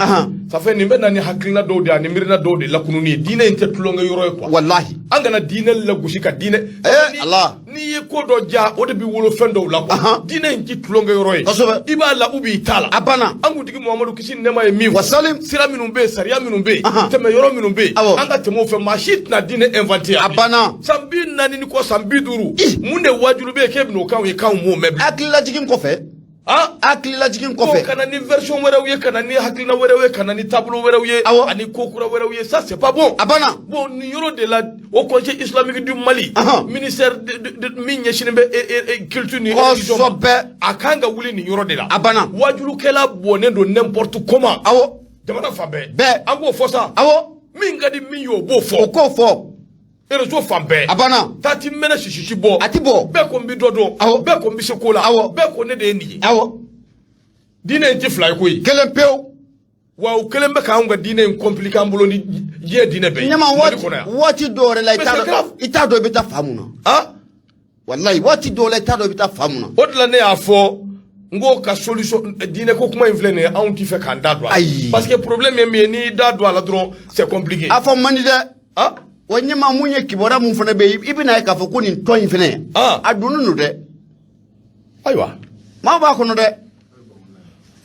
Ça fait nin bɛ na ni hakilina dɔw de ye ani miirina dɔw de lakununi ye. Diinɛ in tɛ tulonkɛ yɔrɔ ye quoi. Walahi. An kana diinɛ lagosi ka diinɛ. Eh, Allah. N'i ye ko dɔ ja, o de bɛ wolo fɛn dɔw la quoi. Diinɛ in ti tulonkɛ yɔrɔ ye. Kosɛbɛ. I b'a la ou bien i t'a la. A banna. An kuntigi Muhamadu, kisi ni nɛɛma ye min fɔ. Wasalim. Sira minnu bɛ yen, sariya minnu bɛ yen, tɛmɛ yɔrɔ minnu bɛ yen, an ka tɛmɛ o fɛ. Maa si tɛna diinɛ inventé yan. A banna. San 40 ni kɔ, san 50. Ih. Mun de wajulu bɛ yen k'e bɛn'o k'anw ye k'anw m'o mɛn bilen? Hakililajigin kɔfɛ. Han. Hakililajigin Ko kɔfɛ. ka na ni version wɛrɛw ye, ka na ni hakilina wɛrɛw ye, ka na ni taabolo wɛrɛw ye, ani ko kura wɛrɛw ye, ça c'est pas bon. A banna. Bon, nin yɔrɔ de la, au Conseil islamique du Mali, ministère min ɲɛsinnen bɛ culture ni religion ma, a kan ka wuli nin yɔrɔ de la. A banna. Wajulukɛla bɔnnen don n'importe comment. Jamana fan bɛɛ. Bɛɛ. An k'o fɔ sa. Min ka di min ye, o b'o fɔ. O k'o fɔ. Réseau fan bɛɛ. A banna. Taa ti mɛnɛ sisisi bɔ. A ti bɔ. Bɛɛ ko n bi dɔ dɔn. Bɛɛ ko n bi se ko la. Bɛɛ ko ne de ye nin ye. Diinɛ in ti fila ye koyi. Kelen pewu. Wa o kelen bɛ k'anw ka diinɛ in compliquer an bolo ni diɲɛ diinɛ bɛɛ ye. Ɲama, Mali kɔnɔ yan. waati dɔw yɛrɛ la, i Mais t'a c'est dɔn grave. i t'a dɔn i bɛ taa fa mun na. Han. Walayi, waati dɔw la, i t'a dɔn i bɛ taa fa mun na. O de la ne y'a fɔ n ko ka solution diinɛ ko kuma in filɛ nin ye, anw ti fɛ k'an da don a la. Ayi. Parce que problème ye min ye, n'i da don a la dɔrɔn, c'est compliqué. A fɔ man di dɛ. Han. Wa ɲɛma, mun ye kibaruya mun fana bɛ yen, i bɛna ye k'a fɔ ko nin tɔn in fana, a donnen don dɛ. Ayiwa. Maa b'a kɔnɔ dɛ.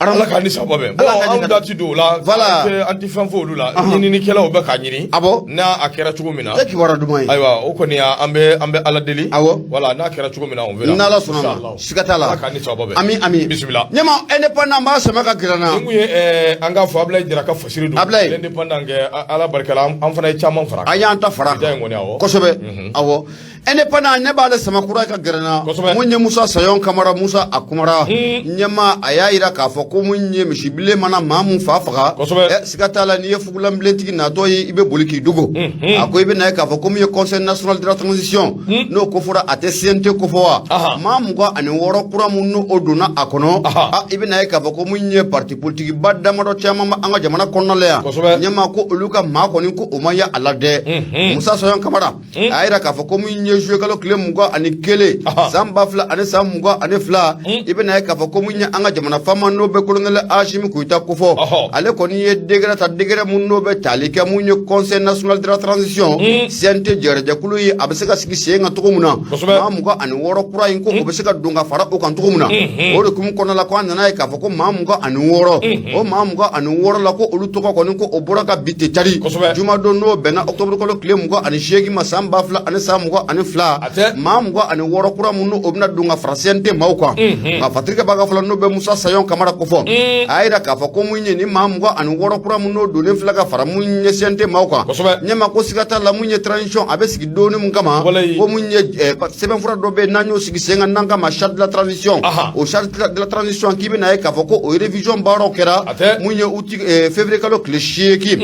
Ala k'an ni sababa bɛn. Bon, Ala k'an ni anw sababa. da ti don o la. Voilà. An ti fɛn fɔ olu la. Ɲininikɛlaw bɛ k'a ɲini. Ah bon? N'a a kɛra cogo min na. Tɛ kibaruya duman ye. Ayiwa, o kɔni an bɛ Ala deli. Voilà, n'a kɛra cogo min na, on verra. N'Ala sɔnna ma, Inshallah. siga t'a la. Ala k'an ni sababa bɛn. Ami ami. Bisimila. Ɲɛma, Indépendant b'a sɛmɛ ka gɛrɛ n na. Nin kun ye an k'a fɔ Abulaye Jara ka fasiri don. Abulaye. L'Indépendant kɛ Ala barika la, an fana ye caman fara a kan. An y'an ta fara a Ja kan. in kɔni, awɔ. Kosɛbɛ. Awɔ. Indépendant, ne b'ale sama kura ka gɛrɛ n na. Kosɛbɛ. Mun ye Musa Sayon Kamara, Musa a kumara. Ɲɛma, a y'a yira k'a fɔ ko mun ye misibilen mana maa mun fa faga. Kosɛbɛ. Siga t'a la, n'i ye fugulanbilentigi natɔ ye, i bɛ boli k'i dogo. A ko i bɛ na ye k'a fɔ ko mun ye Conseil national de la transition. N'o ko fɔra, a tɛ CNT ko fɔ wa. Maa 26 kura mun n'o o donna a kɔnɔ. A i bɛ na ye k'a fɔ ko mun ye parti politique ba damadɔ caman bɛ an ka jamana kɔnɔna la yan. Ɲɛma, ko olu ka maa kɔni ko o ma ye a la dɛ. Musa Sayon Kamara a y'a yira k'a fɔ ko mun ye juillet kalo tile 21 san 2022, i bɛna ye k'a fɔ ko mun ye an ka jamana faama n'o bɛ colonel Asimi Goyita kofɔ. Ale kɔni ye décret ta, décret mun n'o bɛ tali kɛ mun ye Conseil national de la transition CNT jɛrɛjɛkulu ye, a bɛ se ka sigi sen kan cogo min na. Maa 26 kura in ko o bɛ se ka don ka fara o kan cogo min na. O de hukumu kɔnɔna la, ko an nana ye k'a fɔ ko maa 26, o maa 26 la, ko olu tɔgɔ kɔni ko o bɔra ka bi ten cari. Jumadon n'o bɛnna octobre kalo tile 28 ma san 2022, A tɛ. maa 26 kura minnu o bɛna don ka fara CNT maaw kan. Nka fatirikɛ b'a ka fɔlɔ n'o bɛ Musa Sayon Kamara kofɔ, a y'a yira k'a fɔ ko mun ye ni maa 26 kura minnu donnen filɛ ka fara mun ye CNT maaw kan. Ɲɛma, ko siga t'a la, mun ye transition a bɛ sigi donni mun kama, ko mun ye sɛbɛnfura dɔ bɛ yen n'an y'o sigi sen kan n'an kama charte de la transition. O charte de la transition, k'i bɛna ye k'a fɔ ko o révision baaraw kɛra A tɛ. mun ye août février kalo tile 8.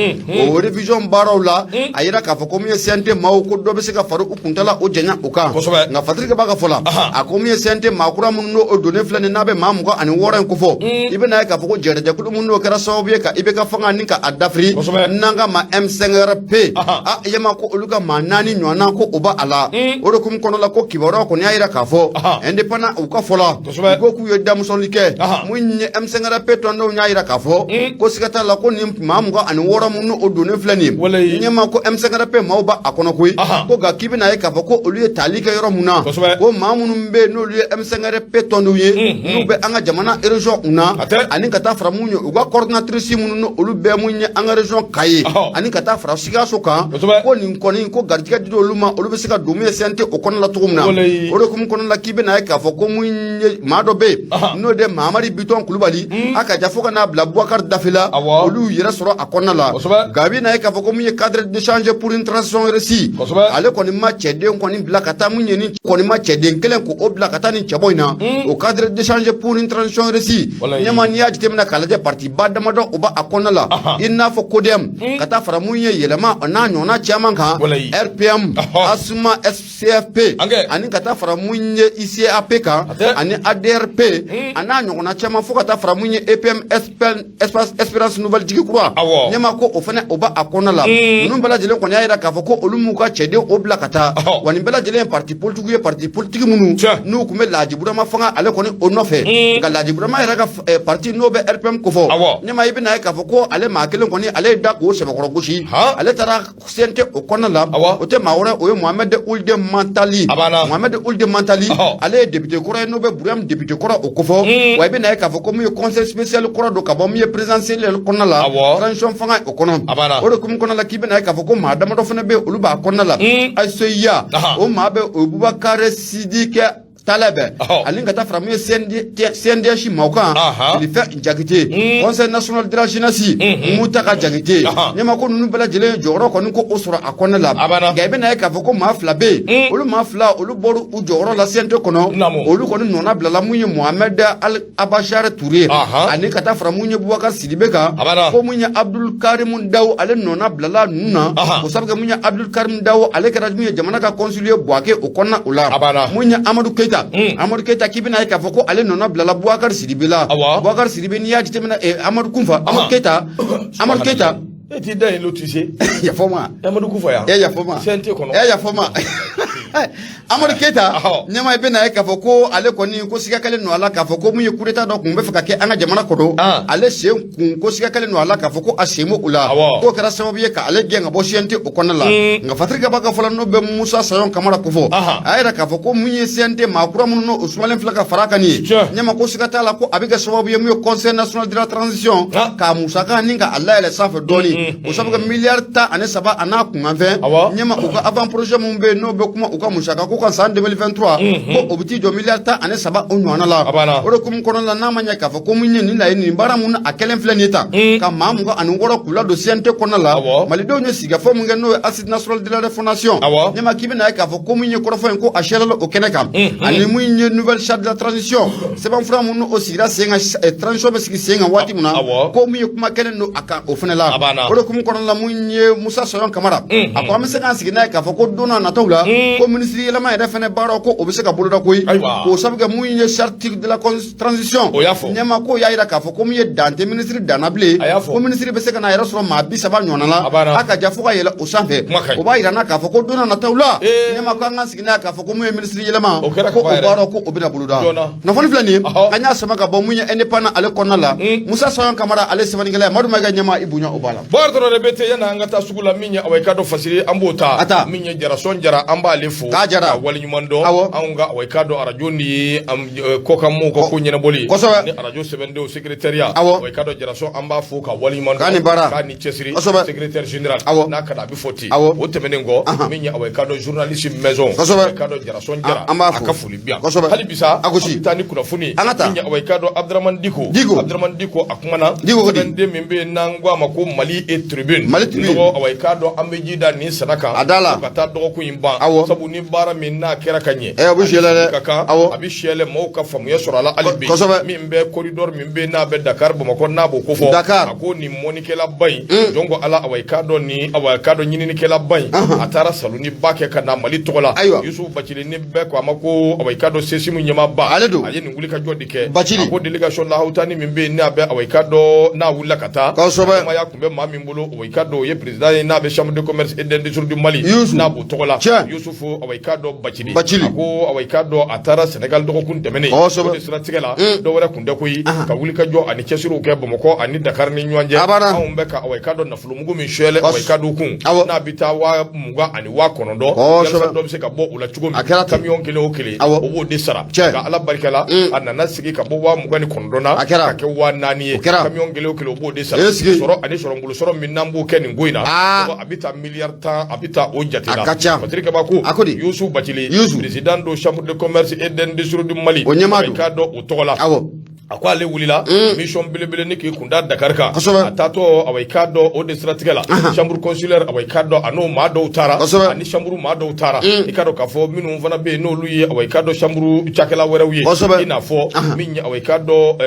O révision baaraw la, a yira k'a fɔ ko mun ye CNT maaw ko dɔ bɛ se ka fara u kuntala o janya o kan. Nka Fatiri Kaba ka fɔ la, a ko min ye CNT maa kura minnu n'o donnen filɛ nin n'a bɛ maa 26 in kofɔ, i bɛna ye k'a fɔ ko jɛrɛjɛkulu minnu n'o kɛra sababu ye ka IBK fanga ni ka a dafiri, n'an k'a ma M5RP, a yɛma ko olu ka maa naani ɲɔgɔnna ko o b'a la. O de hukumu kɔnɔ la, ko kibaruya kɔni y'a jira k'a fɔ Indépendant u ka fɔ la, u ko k'u ye damusɔnli kɛ. Mun ye M5RP tɔndenw y'a jira k'a fɔ ko siga t'a la ko nin maa 26 minnu o donnen filɛ nin ye, ɲɛma ko M5RP maaw b'a kɔnɔ koyi. Ko nka k'i bɛna ye k'a fɔ ko olu ye tali kɛ yɔrɔ mun na, ko maa minnu bɛ yen n'olu ye M5RP tɔndenw ye, n'u bɛ an ka jamana région na, ani ka taa fara mun ye u ka coordinatrice minnu olu bɛɛ mun ye an ka région Kayi, ani ka taa fara Sikaso kan, ko nin kɔni ko garijɛgɛ di olu ma, olu bɛ se ka don min ye CNT o kɔnɔna la cogo min na. O de hukumu kɔnɔna la, k'i bɛna ye k'a fɔ ko mun ye maa dɔ bɛ yen n'o de Mahamari Bitɔn Kulubali, a ka ja fo ka n'a bila Bubakari Dafe la, olu y'u yɛrɛ sɔrɔ a kɔnɔna la. Nka a bɛna ye k'a fɔ ko mun ye cadre d'échange pour une transition réussie, ale kɔni ma cɛden kɔni bila ka taa mun ye ni kɔni ma cɛden kelen k'o bila ka taa nin cɛbɔ in na. O cadre d'échange pour une transition réussie, ɲɛma n'i y'a jateminɛ k'a lajɛ, parti ba damadɔ o b'a kɔnɔna la, i n'a fɔ CODEM, ka taa fara mun ye yɛlɛma n'a ɲɔgɔnna caman kan, RPM, ASMA, CFP, ani ka taa fara mun ye ICAP kan, ani ADRP, a n'a ɲɔgɔnna caman, fo ka taa fara mun ye EPM, Espace Espérance Nouvelle Jigi Kura, ɲɛma ko o fana o b'a kɔnɔna la. Ninnu bɛɛ lajɛlen kɔni y'a jira k'a fɔ ko olu m'u ka cɛden o bila ka taa. Wa nin bɛɛ lajɛlen ye parti politique ye, parti politique minnu n'u tun bɛ Laji Burama fanga ale kɔni o nɔfɛ. Nka Laji Burama yɛrɛ ka parti n'o bɛ RPM kofɔ, ɲɛma i bɛna ye k'a fɔ ko ale maa kelen kɔni ale ye da k'o sɛbɛkɔrɔ gosi, ale taara CNT o kɔnɔna la. O tɛ maa wɛrɛ, o ye Mohamed Ould Mantali. Mohamed Ould Mantali, ale ye député kɔrɔ ye n'o bɛ Burama député kɔrɔ o kofɔ. Wa i bɛna ye k'a fɔ ko min ye conseil spécial kɔrɔ don ka bɔ min ye présidentiel yɛrɛ kɔnɔna la, transition fanga o kɔnɔ. O de hukumu kɔnɔna la, k'i bɛna ye k'a fɔ ko maa damadɔ fana bɛ yen, olu b'a kɔnɔna la. ACIA o maa bɛ o ye Bubakar Sidiki Talɛbɛ, ani ka taa fara min ye CNDH maaw kan, Filifɛn Jakite, Conseil national de la jeunesse, Mutaka Jakite. Ɲɛma ko ninnu bɛɛ lajɛlen jɔyɔrɔ kɔni ko o sɔrɔ a kɔnɔna la. Nka i bɛna ye k'a fɔ ko maa fila bɛ yen, olu maa fila olu bɔra u jɔyɔrɔ la CNT kɔnɔ, olu kɔni nɔna bilala mun ye Mohamed Abachar Touré, ani ka taa fara mun ye Bubakar Sidibe kan. Ko mun ye Abdul Karim Daw, ale nɔna bilala ninnu na, o sabu kɛ mun ye Abdul Karim Daw, ale kɛra mun ye jamana ka conseiller Buwake o kɔnɔna o la. Mun ye Amadu Keyita, Amadu Keyita, k'i bɛna ye k'a fɔ ko ale nɔna bilala Bubakar Sidibe la. Bubakar Sidibe, n'i y'a jateminɛ, Amadu Kunfa, Amadu Keyita, Amadu Keyita. E t'i da yen lotise. Yafa ma. Amadu Kufa yan. E yafa ma. CNT kɔnɔ. E yafa ma. Amadu Keyita, ɲɛma i bɛna ye k'a fɔ ko ale kɔni ko siga kɛlen don a la k'a fɔ ko mun ye coup d'état dɔ tun bɛ fɛ ka kɛ an ka jamana kɔnɔ, ale sen kun ko siga kɛlen don a la k'a fɔ ko a sen b'o la, k'o kɛra sababu ye ka ale gɛn ka bɔ CNT o kɔnɔna la. Nka Fatiri Kaba ka fɔ la, n'o bɛ Musa Sayon Kamara kofɔ, a y'a yira k'a fɔ ko mun ye CNT maa kura minnu n'o sumalen filɛ ka fara a kan nin ye, ɲɛma ko siga t'a la ko a bɛ kɛ sababu ye mun ye Conseil national de la transition k'a musaka ni ka a layɛlɛ sanfɛ dɔɔni, o sabu kɛ miliyari 13 a n'a kunkanfɛn. Ɲɛma u ka avant projet mun bɛ yen n'o bɛ kuma u ka musaka ko kan san 2023, ko o bɛ t'i jɔ miliyari 13 o ɲɔgɔnna la. O de hukumu kɔnɔna la, n'a ma ɲɛ k'a fɔ ko mun ye nin laɲini nin baara mun a kɛlen filɛ nin ye tan, ka maa 26 k'u ladon CNT kɔnɔna la, malidenw ye sigikafɔ mun kɛ n'o ye Assise nationale de la refondation, ɲɛma k'i bɛna ye k'a fɔ ko mun ye kɔrɔfɔ in ko a siyɛlɛla o kɛnɛ kan, ani mun ye nouvelle charte de la transition sɛbɛnfura mun o sigira sen kan, transition bɛ sigi sen kan waati min na, ko mun ye kuma kɛlen don a kan o fana la. O de hukumu kɔnɔna la, mun ye Musa Sayon Kamara, a ko an bɛ se k'an sigi n'a ye k'a fɔ ko don n'a nataw la, ko minisiri yɛlɛma yɛrɛ fana baaraw ko o bɛ se ka boloda koyi, k'o sabu kɛ mun ye charte de la transition. Ɲɛma ko y'a jira k'a fɔ ko mun ye dan tɛ minisiri dan na bilen, ko minisiri bɛ se ka n'a yɛrɛ sɔrɔ maa 30 ɲɔgɔnna la, a ka ja fo ka yɛlɛ o sanfɛ. O b'a jira n na k'a fɔ ko don n'a nataw la, ɲɛma ko an k'an sigi n'a ye k'a fɔ ko mun ye minisiri yɛlɛma ko o baaraw ko o bɛna boloda. Kunnafoni filɛ nin ye, an y'a sama ka bɔ mun ye Indépendant ale kɔnɔna la, Musa Sayon Kamara ale sɛbɛnnikɛla ye. Madu Mayiga, ɲɛma i bonya o b'a la. Bakari Traoré bɛ ten. Yanni an ka taa sugu la, min ye awa i ka dɔn fasiri an b'o ta. A ta. Min ye Jarasɔn Jara, an b'ale fo. K'a Jara. Ka waleɲuman dɔn. Anw ka awa i ka dɔn arajo ni ye kɔkan mɔgɔw ka ko ɲɛnabɔli. Ni arajo sɛbɛndenw secrétariat. Awa i ka dɔn Jarasɔn, an b'a fo ka waleɲuman dɔn. K'a ni baara. K'a ni cɛsiri. Secrétaire général. N'a ka di a bɛ fɔ ten. O tɛmɛnen kɔ, min ye awa i ka dɔn journaliste maison. I ka dɔn Jarasɔn Jara. An b'a fo. A ka foli bi yan. Hali bisa. A gosi. An bɛ taa ni kunnafoni. An ka taa. Min ye awa i ka dɔn Abdramane Diko. Diko. Abdramane Diko a kumana. Diko ko di? Sɛbɛnden min bɛ yen n'an ko a ma ko Mali et Tribune. Mali Tribune. Nɔgɔ awa i k'a dɔn an bɛ ji da nin sara kan. A da la. Ka taa dɔgɔkun in ban. Sabu ni baara min n'a kɛra ka ɲɛ, a bɛ siyɛlɛ dɛ. Ka kan a bɛ siyɛlɛ, maaw ka faamuya sɔrɔ a la hali bi. Min bɛ corridor min bɛ n'a bɛ Dakar Bamakɔ, n'a b'o kofɔ. Dakar. A ko nin mɔnikɛlaba in, jɔn ko Ala, awa i k'a dɔn nin, awa i k'a dɔn ɲininikɛlaba in, a taara saloni ba kɛ ka na Mali tɔgɔ la. Yusufu Bacili ni bɛɛ ko a ma ko awa i k'a dɔn CECIM ɲɛmaaba, Ale don. A ye nin wulikajɔ de kɛ. Bacili. A ko délégation lahawutani min bɛ yen n'a bɛ awa i k'a dɔn n'a wulila ka taa, Kosɛbɛ. ɲɛmaaya tun bɛ maa min bolo, awa i k'a dɔn o ye président ye n'a bɛ chambre de commerce et d'industrie du Mali, Yusu. n'a b'o tɔgɔ la. Yusufu, awa i k'a dɔn Bacili. Bacili. A ko awa i k'a dɔn a taara Sénégal dɔgɔkun tɛmɛnen. O de siratigɛ la, dɔ wɛrɛ kun tɛ koyi, ka wulikajɔ ani cɛsiriw kɛ Bamakɔ ani Dakar ni ɲɔgɔn cɛ. Abada. Anw bɛ ka awa i k'a dɔn nafolomugu min suyɛlɛ awa i k'a dɔn kun, n'a bɛ taa 20 000 ani 90 000, yalasa dɔ bɛ se ka bɔ o la cogo min. A kɛra ten. Camion kelen o kelen, o b'o de sara. Nka Ala barika la, a nana sigi ka bɔ 29 000 na A kɛra. ka kɛ 4000 ye. O kɛra. Camion kelen o kelen, o b'o de sara. Sɔrɔ ani sɔrɔngolo sɔrɔ min n'an b'o kɛ nin ko in na, a bɛ taa miliyari 10, a bɛ taa o jate la. A ka ca. Patrick Kabako. A ko di? Yusu Bacili, Yusu. président do chambre de commerce et d'industrie du Mali, O ɲɛmaa don. I k'a dɔn o tɔgɔ la. A ko ale wulila mission belebele ni k'i kunda Dakar kan. A taatɔ, awa i k'a dɔn o de siratigɛ la, chambre consulaire, awa i k'a dɔn a n'o maa dɔw taara, ani chambre maa dɔw taara. I k'a dɔn k'a fɔ minnu fana bɛ yen n'olu ye awa i k'a dɔn chambre cakɛla wɛrɛw ye, i n'a fɔ min ye awa i k'a dɔn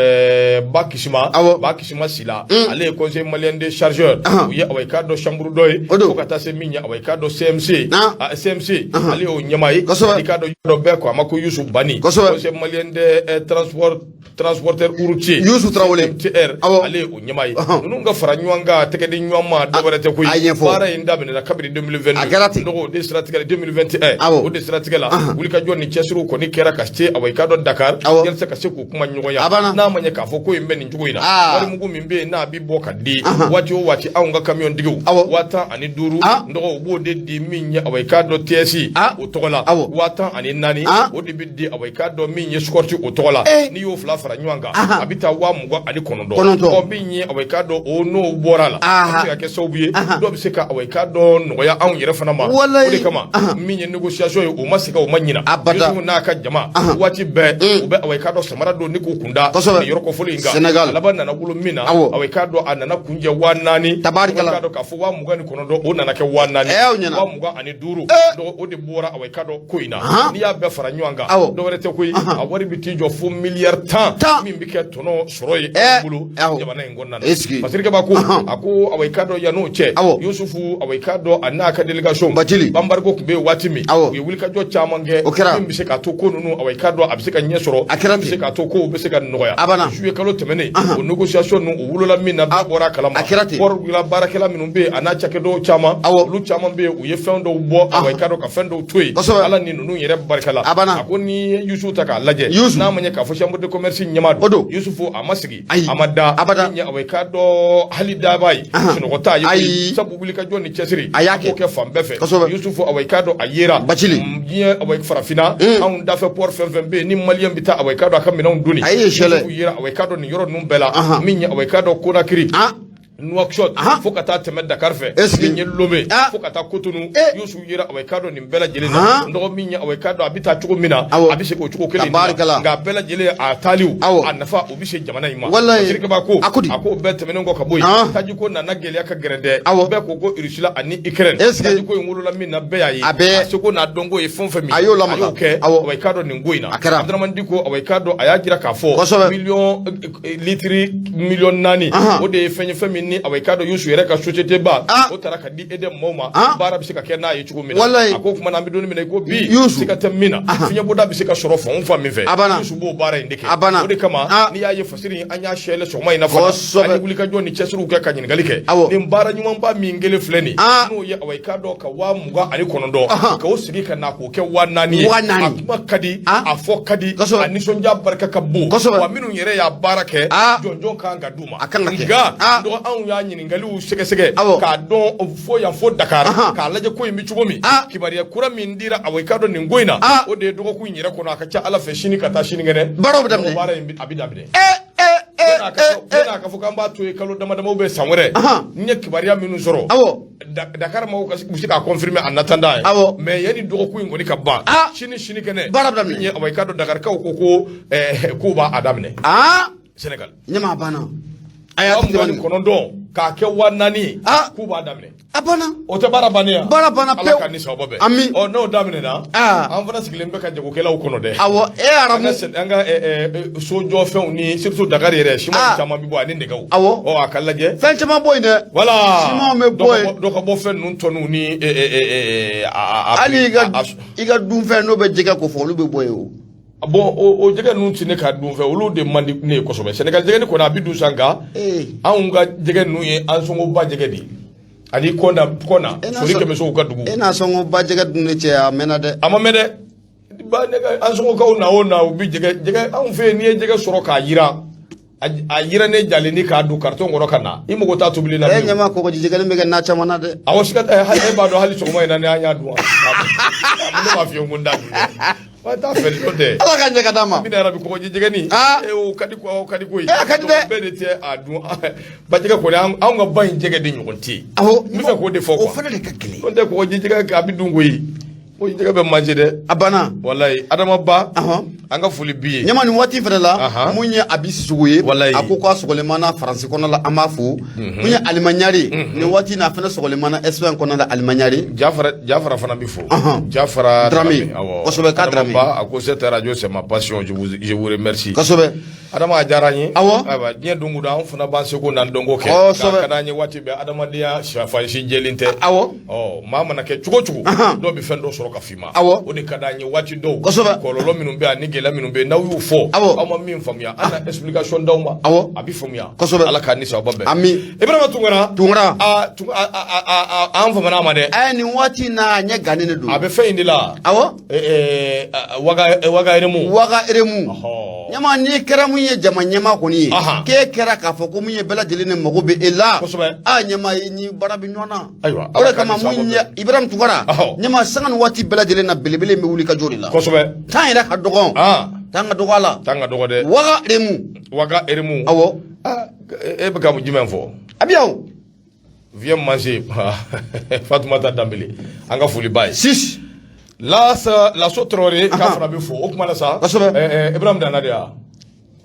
Ba Kisima, Ba Kisima Sila, ale ye conseil malien des chargeurs, u ye awa i k'a dɔn chambre dɔ ye. Fo ka taa se min ye awa i k'a dɔn CMC, CMC, ale y'o ɲɛmaa ye. I k'a dɔn dɔ bɛɛ ko a ma ko Yusu Bani, conseil malien des transport transporteur routier. Yusu Tarawele. MTR, ale ye o ɲɛmaa ye. Ninnu ka fara ɲɔgɔn kan, tɛgɛ di ɲɔgɔn ma, dɔ wɛrɛ tɛ koyi. A ɲɛfɔ. Baara in daminɛna kabini 2022. A kɛra ten. O de siratigɛ la, 2021, o de siratigɛ la, wulikajɔ ni cɛsiriw kɔni kɛra ka se awa i k'a dɔn Dakar, yalisa ka se k'u kuma ɲɔgɔnya. A banna. N'a ma ɲɛ k'a fɔ ko in bɛ nin cogo in na, warimugu min bɛ yen n'a bɛ bɔ ka di waati o waati anw ka camion tigiw, 15 000, n dɔgɔ, u b'o de di min ye awa i k'a dɔn TS o tɔgɔ la, 14 000, o de bɛ di awa i k'a dɔn min ye escorte o tɔgɔ la. N'i y'o fila fara ɲɔgɔn kan, a bɛ taa 29 000. Kɔnɔntɔn. Ɔ, min ye awa i k'a dɔn o n'o bɔra la, a bɛ se ka kɛ sababu ye dɔw bɛ se ka awa i k'a dɔn nɔgɔya anw yɛrɛ fana ma. O de kama min ye négociation ye, o ma segin, o ma ɲina. Abada. Yusufu n'a ka jama, waati bɛɛ u bɛ awa i k'a dɔn samara don ni k'u kunda nin yɔrɔ kofɔlen in kan. Sénégal. A laban nana wolo min na, awa i k'a dɔn a nana kuncɛ 4000. Tabarikala. I k'a dɔn k'a fɔ 29,000, o nana kɛ 4000. O ɲɛna. 25 000, donc o de bɔra awa i k'a dɔn ko in na. N'i y'a bɛɛ fara ɲɔgɔn kan, Awɔ. dɔ wɛrɛ tɛ koyi, a wari bɛ t'i jɔ fo miliyari 10, min bɛ kɛ tɔnɔ sɔrɔ ye anw bolo jamana in kɔnɔna na. Est-ce que- Patrick Kabako, a ko awa i k'a dɔn yann'o cɛ, Yusufu, awa i k'a dɔn a n'a ka délégation, Bacili. embargo tun bɛ yen waati min, u ye wulikajɔ caman kɛ O kɛra. min bɛ se k'a to ko ninnu, awa i k'a dɔn a bɛ se ka ɲɛ sɔrɔ, A kɛra min bɛ se ten. k'a to kow bɛ se ka nɔgɔya. A banna. Juillet kalo tɛmɛnen, o négociation ninnu, o wolola min na, bɛɛ bɔra a kalama. A kɛra ten. Port la baarakɛla minnu bɛ yen a n'a cakɛdɔw caman, olu caman bɛ yen, u ye fɛn dɔw bɔ, awa i k'a dɔn ka fɛn dɔw to yen. Ala ni ninnu yɛrɛ barika la. A banna. A ko n'i ye Yusufu ta k'a lajɛ, Yusufu. n'a ma ɲɛ k'a fɔ chambre de commerce ɲɛmaa O don. Yusufu a ma sigi, Ayi. a ma da. Abada. Min ye awa i k'a dɔn hali daba ye, sunɔgɔ t'a ye koyi. Ayi. Sabu wulikajɔ ni cɛsiri, A y'a b'o kɛ. kɛ fan bɛɛ fɛ. Yusufu, awa i k'a dɔn a yera Bacili. Diɲɛ, awa farafinna, anw dafɛ port fɛn fɛn bɛ yen ni maliyɛn bɛ taa awa i k'a dɔn a ka minɛnw doni, A ye sɛlɛ. Yusufu yera awa i k'a dɔn nin yɔrɔ ninnu bɛɛ la. Min ye awa i k'a dɔn Conakry, Nouakchott, fo ka taa tɛmɛ Dakar fɛ, Est-ce que- min ye Lomé, fo ka taa Cotonou, Yusufu yera awa i k'a dɔn nin bɛɛ lajɛlen na. N dɔgɔ, min ye awa i k'a dɔn a bɛ taa cogo min na, a bɛ se k'o cogo kelen in de la. Tabarikala. Nka a bɛɛ lajɛlen a taaliw, a nafa o bɛ se jamana in ma. Walayi. Patrick Kabako, A ko di? a ko bɛɛ tɛmɛnen kɔ ka bɔ yen, tajiko nana gɛlɛya ka gɛrɛ dɛ. Bɛɛ ko ko Russie la ani Ukraine. Est-ce que- Tajiko in wolola min na, bɛɛ y'a ye. A bɛɛ. A seko n'a dɔnko ye fɛn o fɛn min A y'o lamaga. a y'o kɛ awa i k'a dɔn nin ko in na. A kɛra. Abdramane Dicko, awa i k'a dɔn a y'a jira k'a fɔ miliyɔn litiri miliyɔn 4, o de ye fɛn ye, fɛn min ni awa i k'a dɔn Yusu yɛrɛ ka société ba, o taara ka di EDM maaw ma, baara bɛ se ka kɛ n'a ye cogo min na. Walayi. A ko kuma na, an bɛ don min na i ko bi, Yusu. siga tɛ min na, fiɲɛbɔda bɛ se ka sɔrɔ fan o fan min fɛ, A banna. Yusu b'o baara in de kɛ. A banna. O de kama n'i y'a ye fasiri in, an y'a sɛlɛ sɔgɔma in na fana, an ye wulikajɔ ni cɛsiriw kɛ ka ɲininkali kɛ. Nin baara ɲumanba min kelen filɛ nin, n'o ye awa i k'a dɔn ka 29 000, k'o sigi ka na k'o kɛ 4000 ye, 4000. a kuma ka di, a fɔ ka di, Kosɛbɛ. a nisɔndiya barika ka bon. Wa minnu yɛrɛ y'a baara kɛ, jɔnjɔn kan ka d'u ma. A kan ka kɛ. Nka dɔgɔ, anw y'a ɲininkaliw sɛgɛsɛgɛ k'a dɔn fo yan fo Dakar, k'a lajɛ ko in bɛ cogo min. Kibaruya kura min dira awa i k'a dɔn nin ko in na, o de ye dɔgɔkun in yɛrɛ kɔnɔ, a ka ca Ala fɛ sini ka taa sinikɛnɛ, Baaraw bɛ daminɛ. Baara in a bɛ daminɛ. Yan'a ka fɔ k'an b'a to yen kalo dama dama bɛ san wɛrɛ, n ye kibaruya minnu sɔrɔ, Dakar maaw ka u se k'a confirmer en attendant ye. Mais yanni dɔgɔkun in kɔni ka ban, sini sinikɛnɛ, Baara bɛ daminɛ. Min ye awa i k'a dɔn Dakarikaw ko k'u b'a daminɛ Sénégal. Ɲɛmaa banna. A y'a 29 000. K'a kɛ 4000 ye. K'u b'a daminɛ. A banna. O tɛ baara bannen ya? Baara banna pewu. Ala ka ni sababa bɛn. Ami. Ɔ, n'o daminɛna, an fana sigilen bɛ ka jagokɛlaw kɔnɔ dɛ. Awɔ, e Aramu. An ka sojɔfɛnw ni surtout Dakar yɛrɛ, siman caman bɛ bɔ ani nɛgɛw. Awɔ. Ɔ, a ka lajɛ. Fɛn caman bɔ yen dɛ. Voilà. Simanw bɛ bɔ yen. Dɔ ka bɔ fɛn ninnu tɔniw ni a. Hali i ka dunfɛn n'o bɛ jɛgɛ ko fɔ, olu bɛ bɔ yen o. Bon, o jɛgɛ ninnu tɛ ne ka dunfɛn, olu de man di ne ye kosɛbɛ. Sénégal jɛgɛni kɔni, a bɛ dun sa, nka anw ka jɛgɛ ninnu ye an sɔngɔba jɛgɛ de ye. Ani kɔna kɔna sori kɛmɛsow ka dugu. E n'a sɔngɔba jɛgɛ dun ne cɛ, a mɛnna dɛ. A ma mɛn dɛ. Ba, ne ka an sɔngɔkaw na o na, u bɛ jɛgɛ jɛgɛ anw fɛ yen, n'i ye jɛgɛ sɔrɔ k'a yiran, a yirannen jalen ni k'a don carton kɔnɔ ka na, i mago t'a tobili la. E ɲɛma, kɔgɔji jɛgɛnin bɛ kɛ na caman na dɛ. Awɔ, siga tɛ. Hali e b'a dɔn, hali sɔgɔma in na ni an y'a dun, ne b'a f'i ye ko n t'a dun dɛ. Wa t'a fɛ n'o tɛ. Ala ka ɲɛ ka d'a ma. Amina yarabi. Kɔgɔji jɛgɛnin. E, o ka di ko, o ka di koyi. A ka di dɛ. Bɛɛ de tɛ a dun. Ba jɛgɛ kɔni, anw ka ba in jɛgɛ de ɲɔgɔn tɛ yen. Awɔ. N bɛ fɛ k'o de fɔ quoi. O fana de ka gɛlɛn. N'o tɛ, kɔgɔji jɛgɛ, a bɛ dun koyi. Kɔgɔji jɛgɛ bɛ manger dɛ. A banna. Walayi, Adama Ba. An ka foli b'i ye. Ɲama, nin waati fɛnɛ la, mun ye Abi Sisoko ye. Walayi. A ko k'a sɔgɔlen b'an na Faransi kɔnɔ la, an b'a fo. Mun ye Alima Ɲare, nin waati in na, a fɛnɛ sɔgɔlen b'an na Espagne kɔnɔ la, Alima Ɲare. Jafara, Jafara fana bɛ fo. Jafara Dramé. Awɔ. Kosɛbɛ, k'a Adama Dramé. Ba, a ko cette radio, c'est ma passion, je vous remercie. Kosɛbɛ. Adama, a diyara an ye. Awɔ. Ayiwa, diɲɛ don o don, an fana b'an seko n'an dɔnko kɛ. Kosɛbɛ. Nka a ka d'an ye waati bɛɛ, adamadenya fan si jɛlen tɛ. Awɔ. Ɔ, maa mana kɛ cogo o cogo, dɔw bɛ fɛn dɔ sɔrɔ ka f'i ma. Awɔ. O de ka d'an ye waati dɔw. Kosɛbɛ. Kɔlɔlɔ minnu bɛ yan ni gɛlɛya minnu bɛ yen, n'aw y'u fɔ. Awɔ. Aw ma min faamuya, an na explication d'aw ma. Awɔ. A bɛ faamuya. Kosɛbɛ. Ala k'a ni sababa bɛn. Ami. Ibrahima Tunkara. Tunkara. Aa, an famana a ma dɛ. Ɛ, nin waati in na, a ɲɛ gannen de don. A bɛ fɛn in de la. Awɔ. Waga waga eremu. Waga eremu. Ɲama, n'i kɛra mun ye jama ɲɛma kɔni ye, k'e kɛra k'a fɔ ko mun ye bɛɛ lajɛlen de mago bɛ e la. Kosɛbɛ. A ɲɛma, i ni baara bɛ ɲɔgɔn na. Ayiwa. O de kama, mun ye Ibrahim Tunkara. Ɲɛma, sanga ni waati bɛɛ lajɛlen na, belebele bɛ wuli ka jɔ de la. Kosɛbɛ. Temps yɛrɛ ka dɔgɔn. Temps ka dɔgɔ a la. Temps ka dɔgɔ dɛ. Waga eremu. Waga eremu. Awɔ. E bɛ ka jumɛn fɔ? A bɛ yan o. Viens manger, Fatoumata Dambele, an ka foli b'a ye. Six. Laso Traoré k'a fana bɛ fo o kuma la sa. Kosɛbɛ. Ibrahim Dana de ya.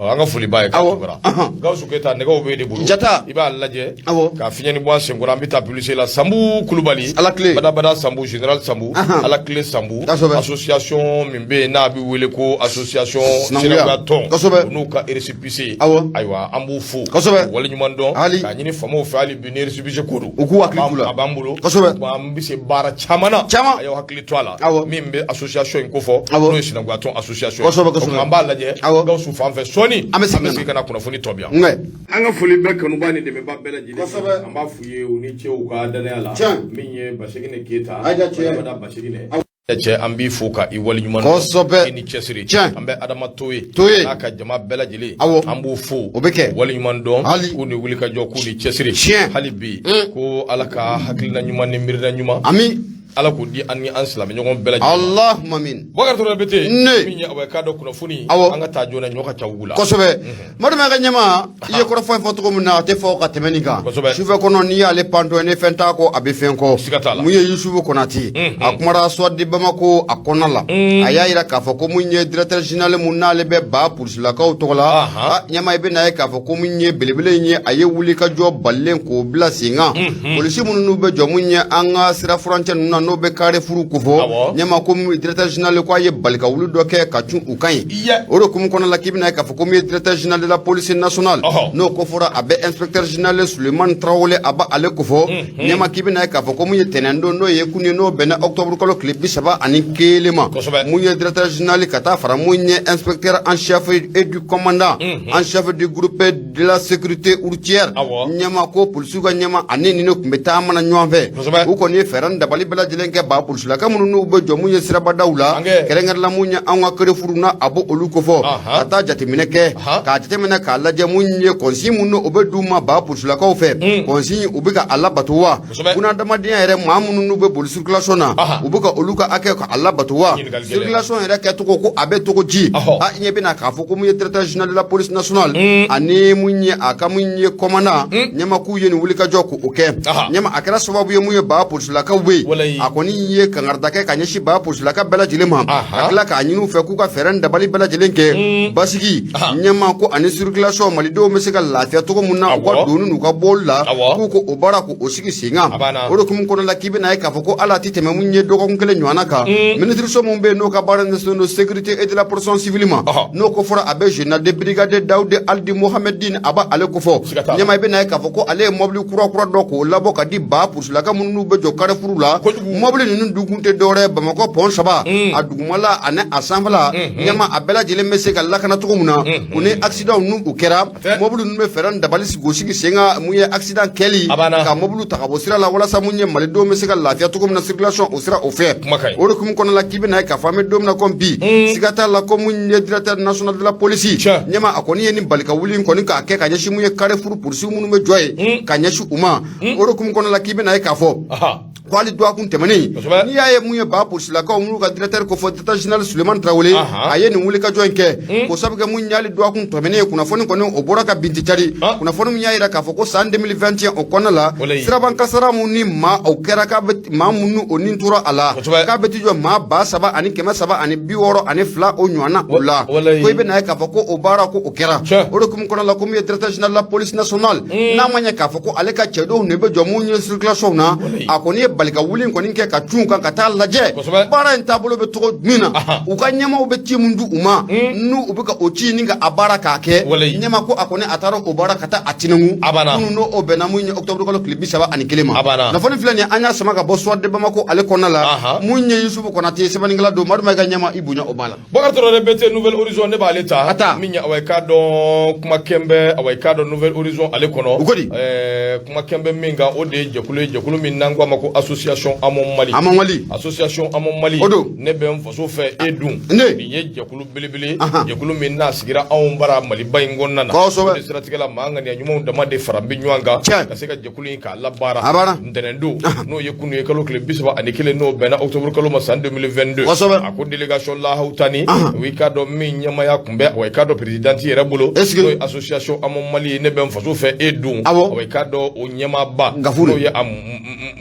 An ka foli b'a ye. Awɔ. Gawusu Keyita, nɛgɛw b'e de bolo. Jata. I b'a lajɛ. Awɔ. Ka fiɲɛ ni bɔ an senkɔrɔ, an bɛ taa policier la. Sanbu Kulubali. Ala tile. Badabada Sanbu, général Sanbu. Ala tile Sanbu. Kosɛbɛ. Association min bɛ yen n'a bɛ wele ko association Sinankunya tɔn. Kosɛbɛ. U n'u ka récépissé. Awɔ. Ayiwa, an b'u fo. Kosɛbɛ. K'u waleɲuman dɔn. Hali. K'a ɲini faamaw fɛ hali bi, ni récépissé ko don. U k'u hakili t'u la. A b'an bolo. Kosɛbɛ. An bɛ se baara caman na. Caman. A y'aw hakili to a la. Awɔ. Min bɛ association in kofɔ. Awɔ. N'o ye sinankunya tɔn association ye. Kosɛbɛ, kosɛbɛ. O tuma, an b'a lajɛ. Awɔ. Gawusu fan fɛ sɔɔni. An bɛ segin An bɛ segin ka na kunnafoni tɔ bi yan. Nkɛ. An ka foli bɛɛ kanuba ni dɛmɛba bɛɛ lajɛlen. Kosɛbɛ. An b'a f'u ye, u ni ce u ka danaya la. Tiɲɛ. Min ye Baseginɛ Keyita. Aja cɛ. Badabada Baseginɛ. Cɛ, an b'i fo ka i waleɲuman dɔn. Kosɛbɛ. I ni cɛsiri. Tiɲɛ. An bɛ Adama Toye. Toye. N'a ka jama bɛɛ lajɛlen. Awɔ. An b'u fo. O bɛ kɛ. Waleɲuman dɔn. Hali. K'u ni wulikajɔ, k'u ni cɛsiri. Tiɲɛ. Hali bi. Ko Ala ka hakilina ɲuman ni miirina ɲuman. Ami. Ala k'o di an ni an silamɛɲɔgɔn bɛɛ lajɛlen ma. Allahumma amin. Bakari Togola Bete. Ne. Min ye awa k'a dɔn kunnafoni. Awɔ. An ka taa joona, ɲɔ ka ca wugu la. Kosɛbɛ, Madu ka ɲɛma, i ye kɔrɔfɔ in fɔ cogo min na, a tɛ fɔ ka tɛmɛ nin kan. Kosɛbɛ. Sufɛ kɔnɔ, n'i y'ale pantɔ ni fɛn t'a kɔ, a bɛ fɛn kɔ. Siga t'a la. Mun ye Yusufu Konate, a kumara Soir de Bamako a kɔnɔna la, a y'a yira k'a fɔ ko mun ye directeur général mun n'ale bɛ ba polisilakaw tɔgɔ la. A ɲɛma, i bɛ n'a ye k'a fɔ ko mun ye belebele in ye, a ye wuli ka jɔ balilen k'o bila sen kan. Polisi minnu n'u bɛ jɔ mun ye an ka sira furancɛ ninnu na, n'o bɛ carrefour kofɔ. Ɲɛma, ko mun directeur général ko a ye bali ka wuli dɔ kɛ ka cun u kan ye. O de hukumu kɔnɔ la, k'i bɛna ye k'a fɔ ko min ye directeur général de la police nationale, n'o ko fɔra, a bɛ inspecteur général Sulemani Tarawele, a b'ale kofɔ. Ɲɛma, k'i bɛna ye k'a fɔ ko mun ye tɛnɛn don, n'o ye kunun ye, n'o bɛnna octobre kalo tile 31 ma. Mun ye directeur général ka taa fara mun ye inspecteur en chef et du commandant en chef du groupe de la sécurité routière. Ɲɛma, ko polisiw ka ɲɛma ani nin de tun bɛ taama na ɲɔgɔn fɛ. U kɔni ye fɛɛrɛ ni dabali bɛɛ lajɛlen kɛ ba polisilaka minnu n'u bɛ jɔ mun ye sirabadaw la, kɛrɛnkɛrɛnla mun ye anw ka carrefour na, a b'o olu kofɔ, ka taa jateminɛ kɛ, k'a jateminɛ k'a lajɛ mun ye consigne mun o bɛ d'u ma ba polisilakaw fɛ, consigne u bɛ ka a labato wa, bunadamadenya yɛrɛ, maa minnu n'u bɛ boli circulation na, u bɛ ka olu ka hakɛ ka a labato wa, circulation yɛrɛ kɛcogo ko a bɛ cogo di. A ɲɛ bɛna k'a fɔ ko mun ye directeur général de la police nationale ani mun ye a ka mun ye commandant ɲɛma, k'u ye nin wulikajɔ k'o kɛ. Ɲɛma, a kɛra sababu ye mun ye ba polisilakaw bɛ yen. A kɔni ye kangarida kɛ ka ɲɛsin ba polisilaka bɛɛ lajɛlen ma, ka tila k'a ɲini u fɛ k'u ka fɛɛrɛ ni dabali bɛɛ lajɛlen kɛ basigi ɲɛma ko ani circulation, malidenw bɛ se ka lafiya cogo min na u ka donni n'u ka bɔli la, k'u ko o baara k'o sigi sen kan. O de hukumu kɔnɔ la, k'i bɛna ye k'a fɔ ko hali a tɛ tɛmɛ mun ye dɔgɔkun kelen ɲɔgɔnna kan, minisiriso min bɛ yen n'o ka baara ɲɛsinnen don sécurité et de la protection civile ma, n'o ko fɔra a bɛ général de brigade Dawude Alidi Mohamedine, a b'ale kofɔ. Ɲɛma, i bɛna ye k'a fɔ ko ale ye mɔbili kura kura dɔ k'o labɔ ka di ba polisilaka minnu bɛ jɔ carrefour la. Mɔbili ninnu dukun tɛ dɔwɛrɛ Bamakɔ pont saba, a dugumala ani a sanfɛla, ɲɛma, a bɛɛ lajɛlen bɛ se ka lakana cogo min na, u ni accident n'u u kɛra, mɔbili ninnu bɛ fɛɛrɛ ni dabali sigi, o sigi sen kan mun ye accident kɛli ka mɔbili ta ka bɔ sira la, walasa mun ye malidenw bɛ se ka lafiya cogo min na circulation o sira o fɛ. O de hukumu kɔnɔ la, k'i bɛna ye k'a fɔ an bɛ don min na komi bi, siga t'a la ko mun ye directeur national de la police, ɲɛma, a kɔni ye nin bali ka wuli in kɔni k'a kɛ ka ɲɛsin mun ye carrefour polisiw minnu bɛ jɔ yen, ka ɲɛsin u ma. O de hukumu kɔnɔ la, k'i bɛna ye k'a fɔ ko hali dɔgɔkun tɛmɛnen, n'i y'a ye mun ye ba polisilakaw minnu ka directeur ko fɔ directeur général Sulemani Tarawele, a ye nin wulikajɔ in kɛ k'o sabu kɛ mun ye hali dɔgɔkun tɛmɛnen, kunnafoni kɔni o bɔra ka binti cari, kunnafoni min y'a jira k'a fɔ ko san 2021 o kɔnɔna la, siraban kasara mun ni maa o kɛra, k'a bɛ maa minnu o ni tora a la, k'a bɛ t'i jɔ maa 3362 o ɲɔgɔnna o la. Ko i bɛna ye k'a fɔ ko o baara ko o kɛra. O de hukumu kɔnɔ la, ko min ye directeur général la police nationale, n'a ma ɲɛ k'a fɔ ko ale ka cɛdenw de bɛ jɔ mun ye circulation na, a kɔni ye bali ka wuli kɔni kɛ ka cun kan ka taa lajɛ baara in taabolo bɛ cogo min na, u ka ɲɛmaaw bɛ ci mun di u ma, n'u u bɛ ka o ci ni ka a baara k'a kɛ. Ɲɛma ko a kɔni a taara o baara ka taa a tinɛnku kunun, n'o o bɛnna mun ye octobre kalo tile 31 ma. Kunnafoni filɛ nin ye, an y'a sama ka bɔ Soir de Bamako ale kɔnɔna la. Mun ye Yusufu Konate sɛbɛnnikɛla don, Madu Mayiga, ɲɛma, i bonya o b'a la. Bakari Traoré BT, Nouvel Horizon, ne b'ale ta. A ta. Min ye awa i k'a dɔn kuma kɛn bɛ awa i k'a dɔn Nouvel Horizon ale kɔnɔ. U ko di? Kuma kɛn bɛ min kan, o de ye jɛkulu ye, jɛkulu min n'an ko a ma ko Association Amon Mali. Amon Mali. Association Amon Mali. O don. Ne bɛ n faso fɛ, e dun. Ne. Nin ye jɛkulu belebele. Jɛkulu min n'a sigira anw bara Maliba in kɔnɔna na. Kosɛbɛ. O de siratigɛ la, maa ŋaniya ɲumanw dama de fara bɛ ɲɔgɔn kan. Tiɲɛ. Ka se ka jɛkulu in k'a labaara. A banna. Ntɛnɛn don, n'o ye kunu ye, kalo tile 31, n'o bɛnna octobre kalo ma san 2022. Kosɛbɛ. A ko délégation lahaw tani, o i k'a dɔn min ɲɛmaya tun bɛ, wa i k'a dɔn présidente yɛrɛ bolo, Est-ce que n'o ye association Amon Mali ye, ne bɛ n faso fɛ, e dun, wa i k'a dɔn o ɲɛmaaba, Gafu n'o ye a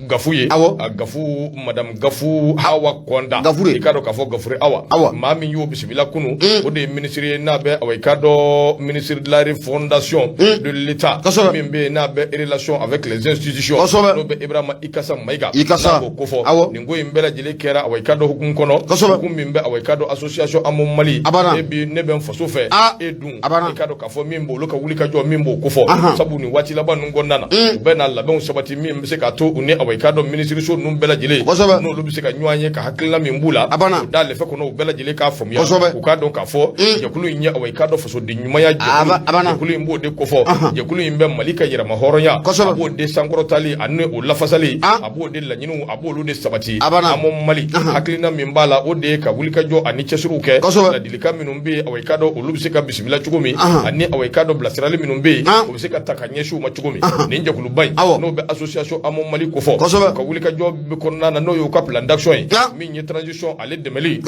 Gafu ye, a Gafu, madame Gafu Hawa Kɔnda. Gafure. I k'a dɔn k'a fɔ Gafure Awa, maa min y'o bisimila kunu, o de ye ministre ye n'a bɛ, wa i k'a dɔn ministre de la refondation de l'État, min bɛ yen n'a bɛ relation avec les institutions, n'o bɛ Ibrahima Ikasa Mayiga. Ikasa. N'a b'o kofɔ. Nin ko in bɛɛ lajɛlen kɛra, awa i k'a dɔn hukumu kɔnɔ, hukumu min bɛ, awa i k'a dɔn association Amon Mali, A banna. e bi ne bɛ n faso fɛ, e dun, A banna. i k'a dɔn k'a fɔ min b'olu ka wuli ka jɔ, min b'o kofɔ, sabu nin waati laban ninnu kɔnɔna na, u bɛ na labɛnw sabati min bɛ se k'a to u ni, awa i k'a dɔn minisiriso ninnu bɛɛ lajɛlen, n'olu bɛ se ka ɲɔgɔn ye ka hakilina min b'u la, A banna. u da lɛfɛ kɔnɔ, u bɛɛ lajɛlen k'a faamuya, u k'a dɔn k'a fɔ jɛkulu in ye, awa i k'a dɔn fasoden ɲumanya jɛkulu. A banna. Jɛkulu in b'o de kofɔ. Jɛkulu in bɛ Mali ka yɛrɛma hɔrɔnya, a b'o de sankɔrɔtali ani o lafasali, a b'o de laɲiniw, a b'olu de sabati. A banna. Amon Mali hakilina min b'a la, o de ye ka wulikajɔ ani cɛsiriw kɛ, ladilikan minnu bɛ yen, awa i k'a dɔn olu bɛ se ka bisimila cogo min, ani awa i k'a dɔn bilasirali minnu bɛ yen, o bɛ se ka ta ka ɲɛsin u ma cogo min. Nin jɛkuluba in, n'o bɛ association Amon Mali kofɔ, u ka wulikajɔ bɛ kɔnɔna na, n'o y'u ka plan d'action ye, min ye transition ale dɛmɛli,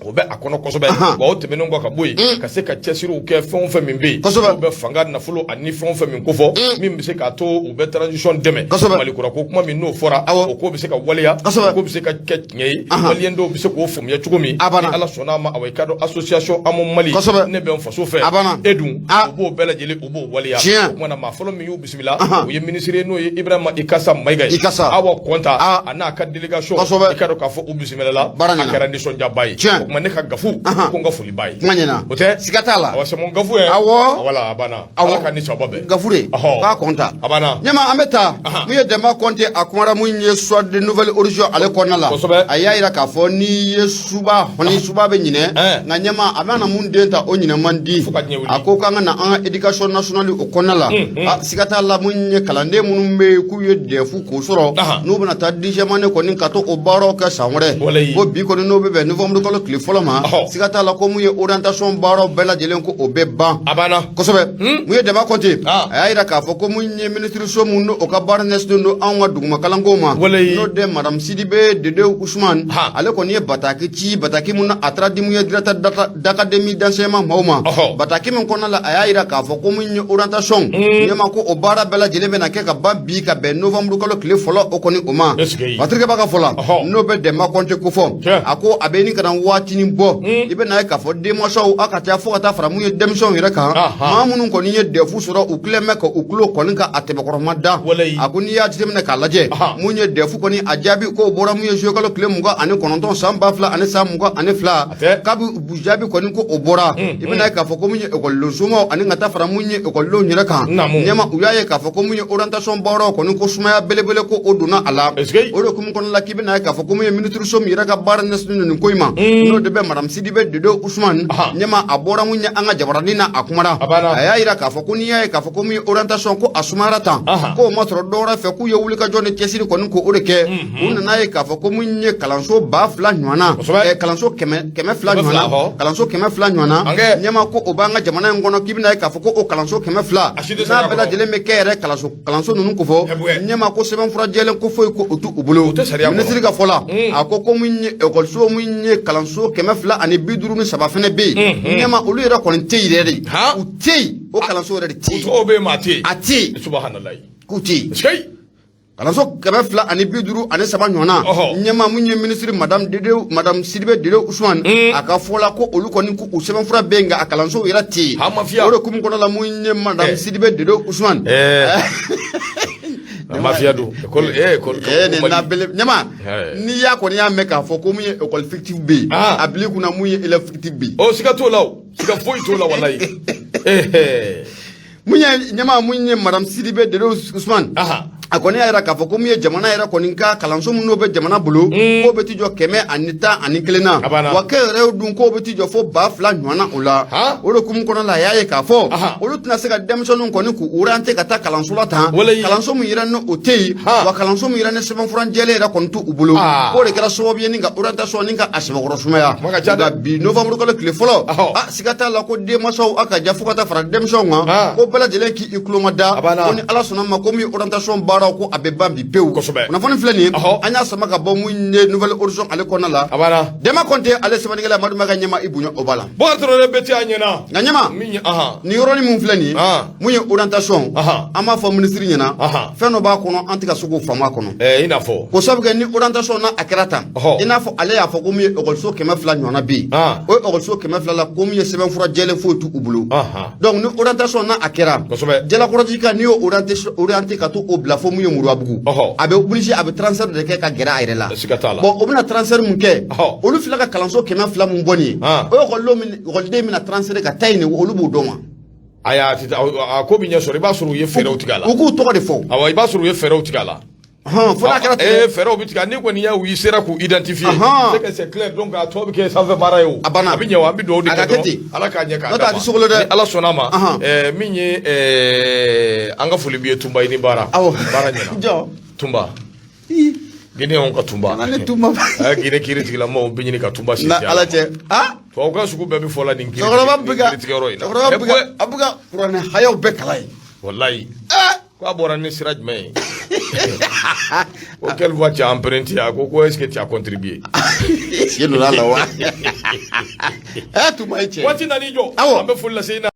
o bɛ a kɔnɔ kosɛbɛ. Wa o tɛmɛnen kɔ ka bɔ yen, ka se ka cɛsiriw kɛ fɛn o fɛn min bɛ yen, n'o bɛ fanga, nafolo ani fɛn o fɛn min kofɔ, min bɛ se k'a to u bɛ transition dɛmɛ, Mali kura ko kuma min n'o fɔra, o ko bɛ se ka waleya, o ko bɛ se ka kɛ tiɲɛ ye, maliyɛn dɔw bɛ se k'o faamuya cogo min, ni Ala sɔnna a ma, awa i k'a dɔn association Amon Mali, ne bɛ n faso fɛ, e dun, u b'o bɛɛ lajɛlen, u b'o waleya. O tuma na, maa fɔlɔ min y'u bisimila, o ye minisiri ye, n'o ye Ibrahima Ikasa Mayiga ye. Ikasa. Awa Kɔnta, a n'a ka délégation, i k'a dɔn k'a fɔ u bisimila la, Baara a ɲɛna. kɛra nisɔndiyaba ye. O tuma ne ka Gafu, ko n ka foli b'a ye. Kuma ɲɛna. O tɛ? Siga t'a la. Awa, c'est mon Gafu ye. Wala, a banna. Ala ka ni sababa bɛn. Gafure k'a kɔnta. A banna. Ɲɛma, an bɛ taa mun ye Dɛnba Kɔnte, a kumara mun ye Soir de Nouvel Horizon ale kɔnɔna la. A y'a yira k'a fɔ n'i ye suba hɔni, suba bɛ ɲinɛ, nka ɲɛma, a bɛna mun den ta, o ɲinɛ man di. Fo ka diɲɛ wuli. A ko k'an ka na an ka éducation nationale o kɔnɔna la, a siga t'a la mun ye kalanden minnu bɛ yen k'u ye DEF k'o sɔrɔ, n'u bɛna taa dixième année kɔni ka to o baaraw kɛ san wɛrɛ, ko bi kɔni n'o bɛ bɛn novembre kalo tile fɔlɔ ma, siga t'a la ko mun ye orientation baaraw bɛɛ lajɛlen ko o bɛ ban. A banna. Kosɛbɛ. Mun ye Dɛnba Kɔnte, a y'a yira k'a fɔ ko mun ye minisiriso mun n'o ka baara ɲɛsinnen don anw ka duguma kalanko ma, n'o de madame Sidibe Dede Usman, ale kɔni ye bataki ci, bataki mun na a taara di mun ye directeur d'académie d'enseignement maaw ma. Bataki min kɔnɔna la, a y'a yira k'a fɔ ko mun ye orientation ɲɛma, ko o baara bɛɛ lajɛlen bɛna kɛ ka ban bi ka bɛn novembre kalo tile fɔlɔ o kɔni o o ma. Patrick Ba ka fɔ la, n'o bɛ Dɛnba Kɔnte kofɔ, a ko a bɛ nin ka na waatinin bɔ, i bɛ n'a ye k'a fɔ denmansaw a ka ca fo ka taa fara mun ye denmisɛnw yɛrɛ kan, maa minnu kɔni ye DEF sɔrɔ, u tilen bɛ ka u tulo kɔni ka a tɛmɛkɔrɔma da. A ko n'i y'a jateminɛ k'a lajɛ, mun ye DEF kɔni a jaabi k'o bɔra mun ye juillet kalo tile 29 san 2022, kabi jaabi kɔni ko o bɔra, i bɛna ye k'a fɔ ko mun ye ekɔliden somaw ani ka taa fara mun ye ekɔlidenw yɛrɛ kan, ɲɛma u y'a ye k'a fɔ ko mun ye orientation baaraw kɔni ko sumaya belebele ko o donna a la. O de hukumu kɔnɔna la, k'i bɛna ye k'a fɔ ko mun ye minisiriso min yɛrɛ ka baara ɲɛsinnen don nin ko in ma, n'o de bɛ madame Sidibe Dede Usumani, ɲɛma a bɔra mun ye an ka jabaranin na, a kumara, a y'a yira k'a fɔ ko n'i y'a ye k'a fɔ ko mun ye orientation ko a sumayara tan, k'o ma sɔrɔ dɔwɛrɛ fɛ, k'u ye wulikajɔ ni cɛsiri kɔni ko o de kɛ. U nana ye k'a fɔ ko mun ye kalanso 2000 ɲɔgɔnna, kalanso 200 ɲɔgɔnna, kalanso 200 ɲɔgɔnna, ɲɛma ko o b'an ka jamana in kɔnɔ, k'i bɛna ye k'a fɔ ko o kalanso 200 n'a bɛɛ lajɛlen bɛ kɛ yɛrɛ kalanso ninnu kofɔ, ɲɛma ko sɛbɛnfura jɛlen ko foyi ko o t'u bolo. Minisiri ka fɔ la, a ko ko mun ye ekɔliso mun ye kalanso 253 fana bɛ yen, ɲɛma olu yɛrɛ kɔni tɛ yen yɛrɛ de, u tɛ yen, o kalanso yɛrɛ de tɛ yen. U tɔgɔ bɛ yen, maa tɛ yen. A tɛ yen. Subahanallahi. K'u tɛ yen. Kalanso 253 ɲɔgɔnna, ɲɛma mun ye minisiri madame Dede, madame Sidibe Dede Usumani, a ka fɔ la ko olu kɔni ko u sɛbɛnfura bɛ yen, nka a kalansow yɛrɛ tɛ yen. O de hukumu kɔnɔ la, mun ye madame Sidibe Dede Usumani, mafiya don école école. Nin na bele ɲɛma, n'i y'a kɔni y'a mɛn k'a fɔ ko mun ye école fictive bɛ yen, a bil'i kunna mun ye élève fictive bɛ yen. Ɔ, siga t'o la, o siga foyi t'o la, walayi. Mun ye ɲɛma mun ye madame Sidibe Dede Usumani, a kɔni y'a yira k'a fɔ ko mun ye jamana yɛrɛ kɔni ka kalanso minnu bɛ jamana bolo, k'o bɛ t'i jɔ 111 na, wa kɛ yɛrɛ dun k'o bɛ t'i jɔ fo 2000 ɲɔgɔnna o la. O de hukumu kɔnɔ la, a y'a ye k'a fɔ olu tɛna se ka denmisɛnninw kɔni k'u orienter ka taa kalanso la tan, kalanso min yɛrɛ n'o tɛ yen, wa kalanso min yɛrɛ ni sɛbɛnfura jɛlen yɛrɛ kɔni t'u bolo, k'o de kɛra sababu ye ni ka orientation ni ka a sɛbɛkɔrɔ sumaya. Nka bi novembre kalo tile fɔlɔ, a siga t'a la ko denmansaw a ka ja fo ka taa fara denmisɛnw kan, ko bɛɛ lajɛlen k'i tulo ma da, ko ni Ala sɔnna ma, ko min orientation baaraw ko a bɛ ban bi pewu. Kunnafoni filɛ nin ye, an y'a sama ka bɔ mun ye Nouvel Horizon ale kɔnɔna la. Dɛmɛ Kɔnte ale sɛbɛnnikɛla, Madu ka ɲɛma i bonya o b'a la. Bɔkari Tarawele bɛ a ɲɛna. Nka ɲɛma, nin yɔrɔnin mun filɛ nin ye, mun ye orientation, an b'a fɔ minisiri ɲɛna, fɛn dɔ b'a kɔnɔ, an tɛ ka se k'o faamu a kɔnɔ. I n'a fɔ? Ko sabu kɛ ni orientation n'a a kɛra tan, i n'a fɔ ale y'a fɔ ko mun ye ekɔliso 200 ɲɔgɔnna bɛ yen, o ekɔliso 200 la, ko mun ye sɛbɛnfura jɛlen foyi t'u bolo. Donc ni orientation n'a a kɛra, Jalakɔrɔji kan, n'i y'o orienté ka to o bila fo mun ye Moribabugu, a bɛ obligé a bɛ transfert de kɛ ka gɛrɛ a yɛrɛ la. Bon, o bɛna transfert mun kɛ, olu filɛ ka kalanso 200 mun bɔ nin ye, o ekɔliden bɛna transfert ka taa yen, olu b'o dɔn wa? Ayi, a ko bɛ ɲɛ sɔrɔ, i b'a sɔrɔ u ye fɛɛrɛw tigɛ a la. U k'u tɔgɔ de fɔ. Awɔ, i b'a sɔrɔ u ye fɛɛrɛw tigɛ a la. Fo n'a kɛra ten. Fɛɛrɛw bɛ tigɛ, ni kɔni y'a u sera k'u identifier, c'est que c'est clair, donc a tɔ bɛ kɛ sanfɛ baara ye o. A banna. A bɛ ɲɛ o, an bɛ dugawu de kɛ dɔrɔn, Ala k'a ɲɛ k'a d'a ma. N'o tɛ a tɛ sogolo dɛ. Ni Ala sɔnna a ma, min ye an ka foli b'i ye Tunba, i ni baara. Awɔ. Baara ɲɛna. Jɔ. Tunba. Guinéenw ka Tunba. Kana ne Tunba. Guinée kiiri tigilamɔgɔw bɛ ɲini ka Tunba Na Ala cɛ. Tubabukan sugu bɛɛ bɛ fɔ la nin kiiri Cɛkɔrɔba bɛ ka tigɛyɔrɔ in na. Cɛkɔrɔba bɛ ka a bɛ ka kuranɛ hayaw bɛɛ kalan yen. Walayi. K'a bɔra ni sira jumɛn ye? Ko quelle voie tu as emprunté? A ko est-ce que tu as contribué? Sen donna a la wa? Tunba ye cɛ. Waati nan'i jɔ. Awɔ. An bɛ foli lase i na.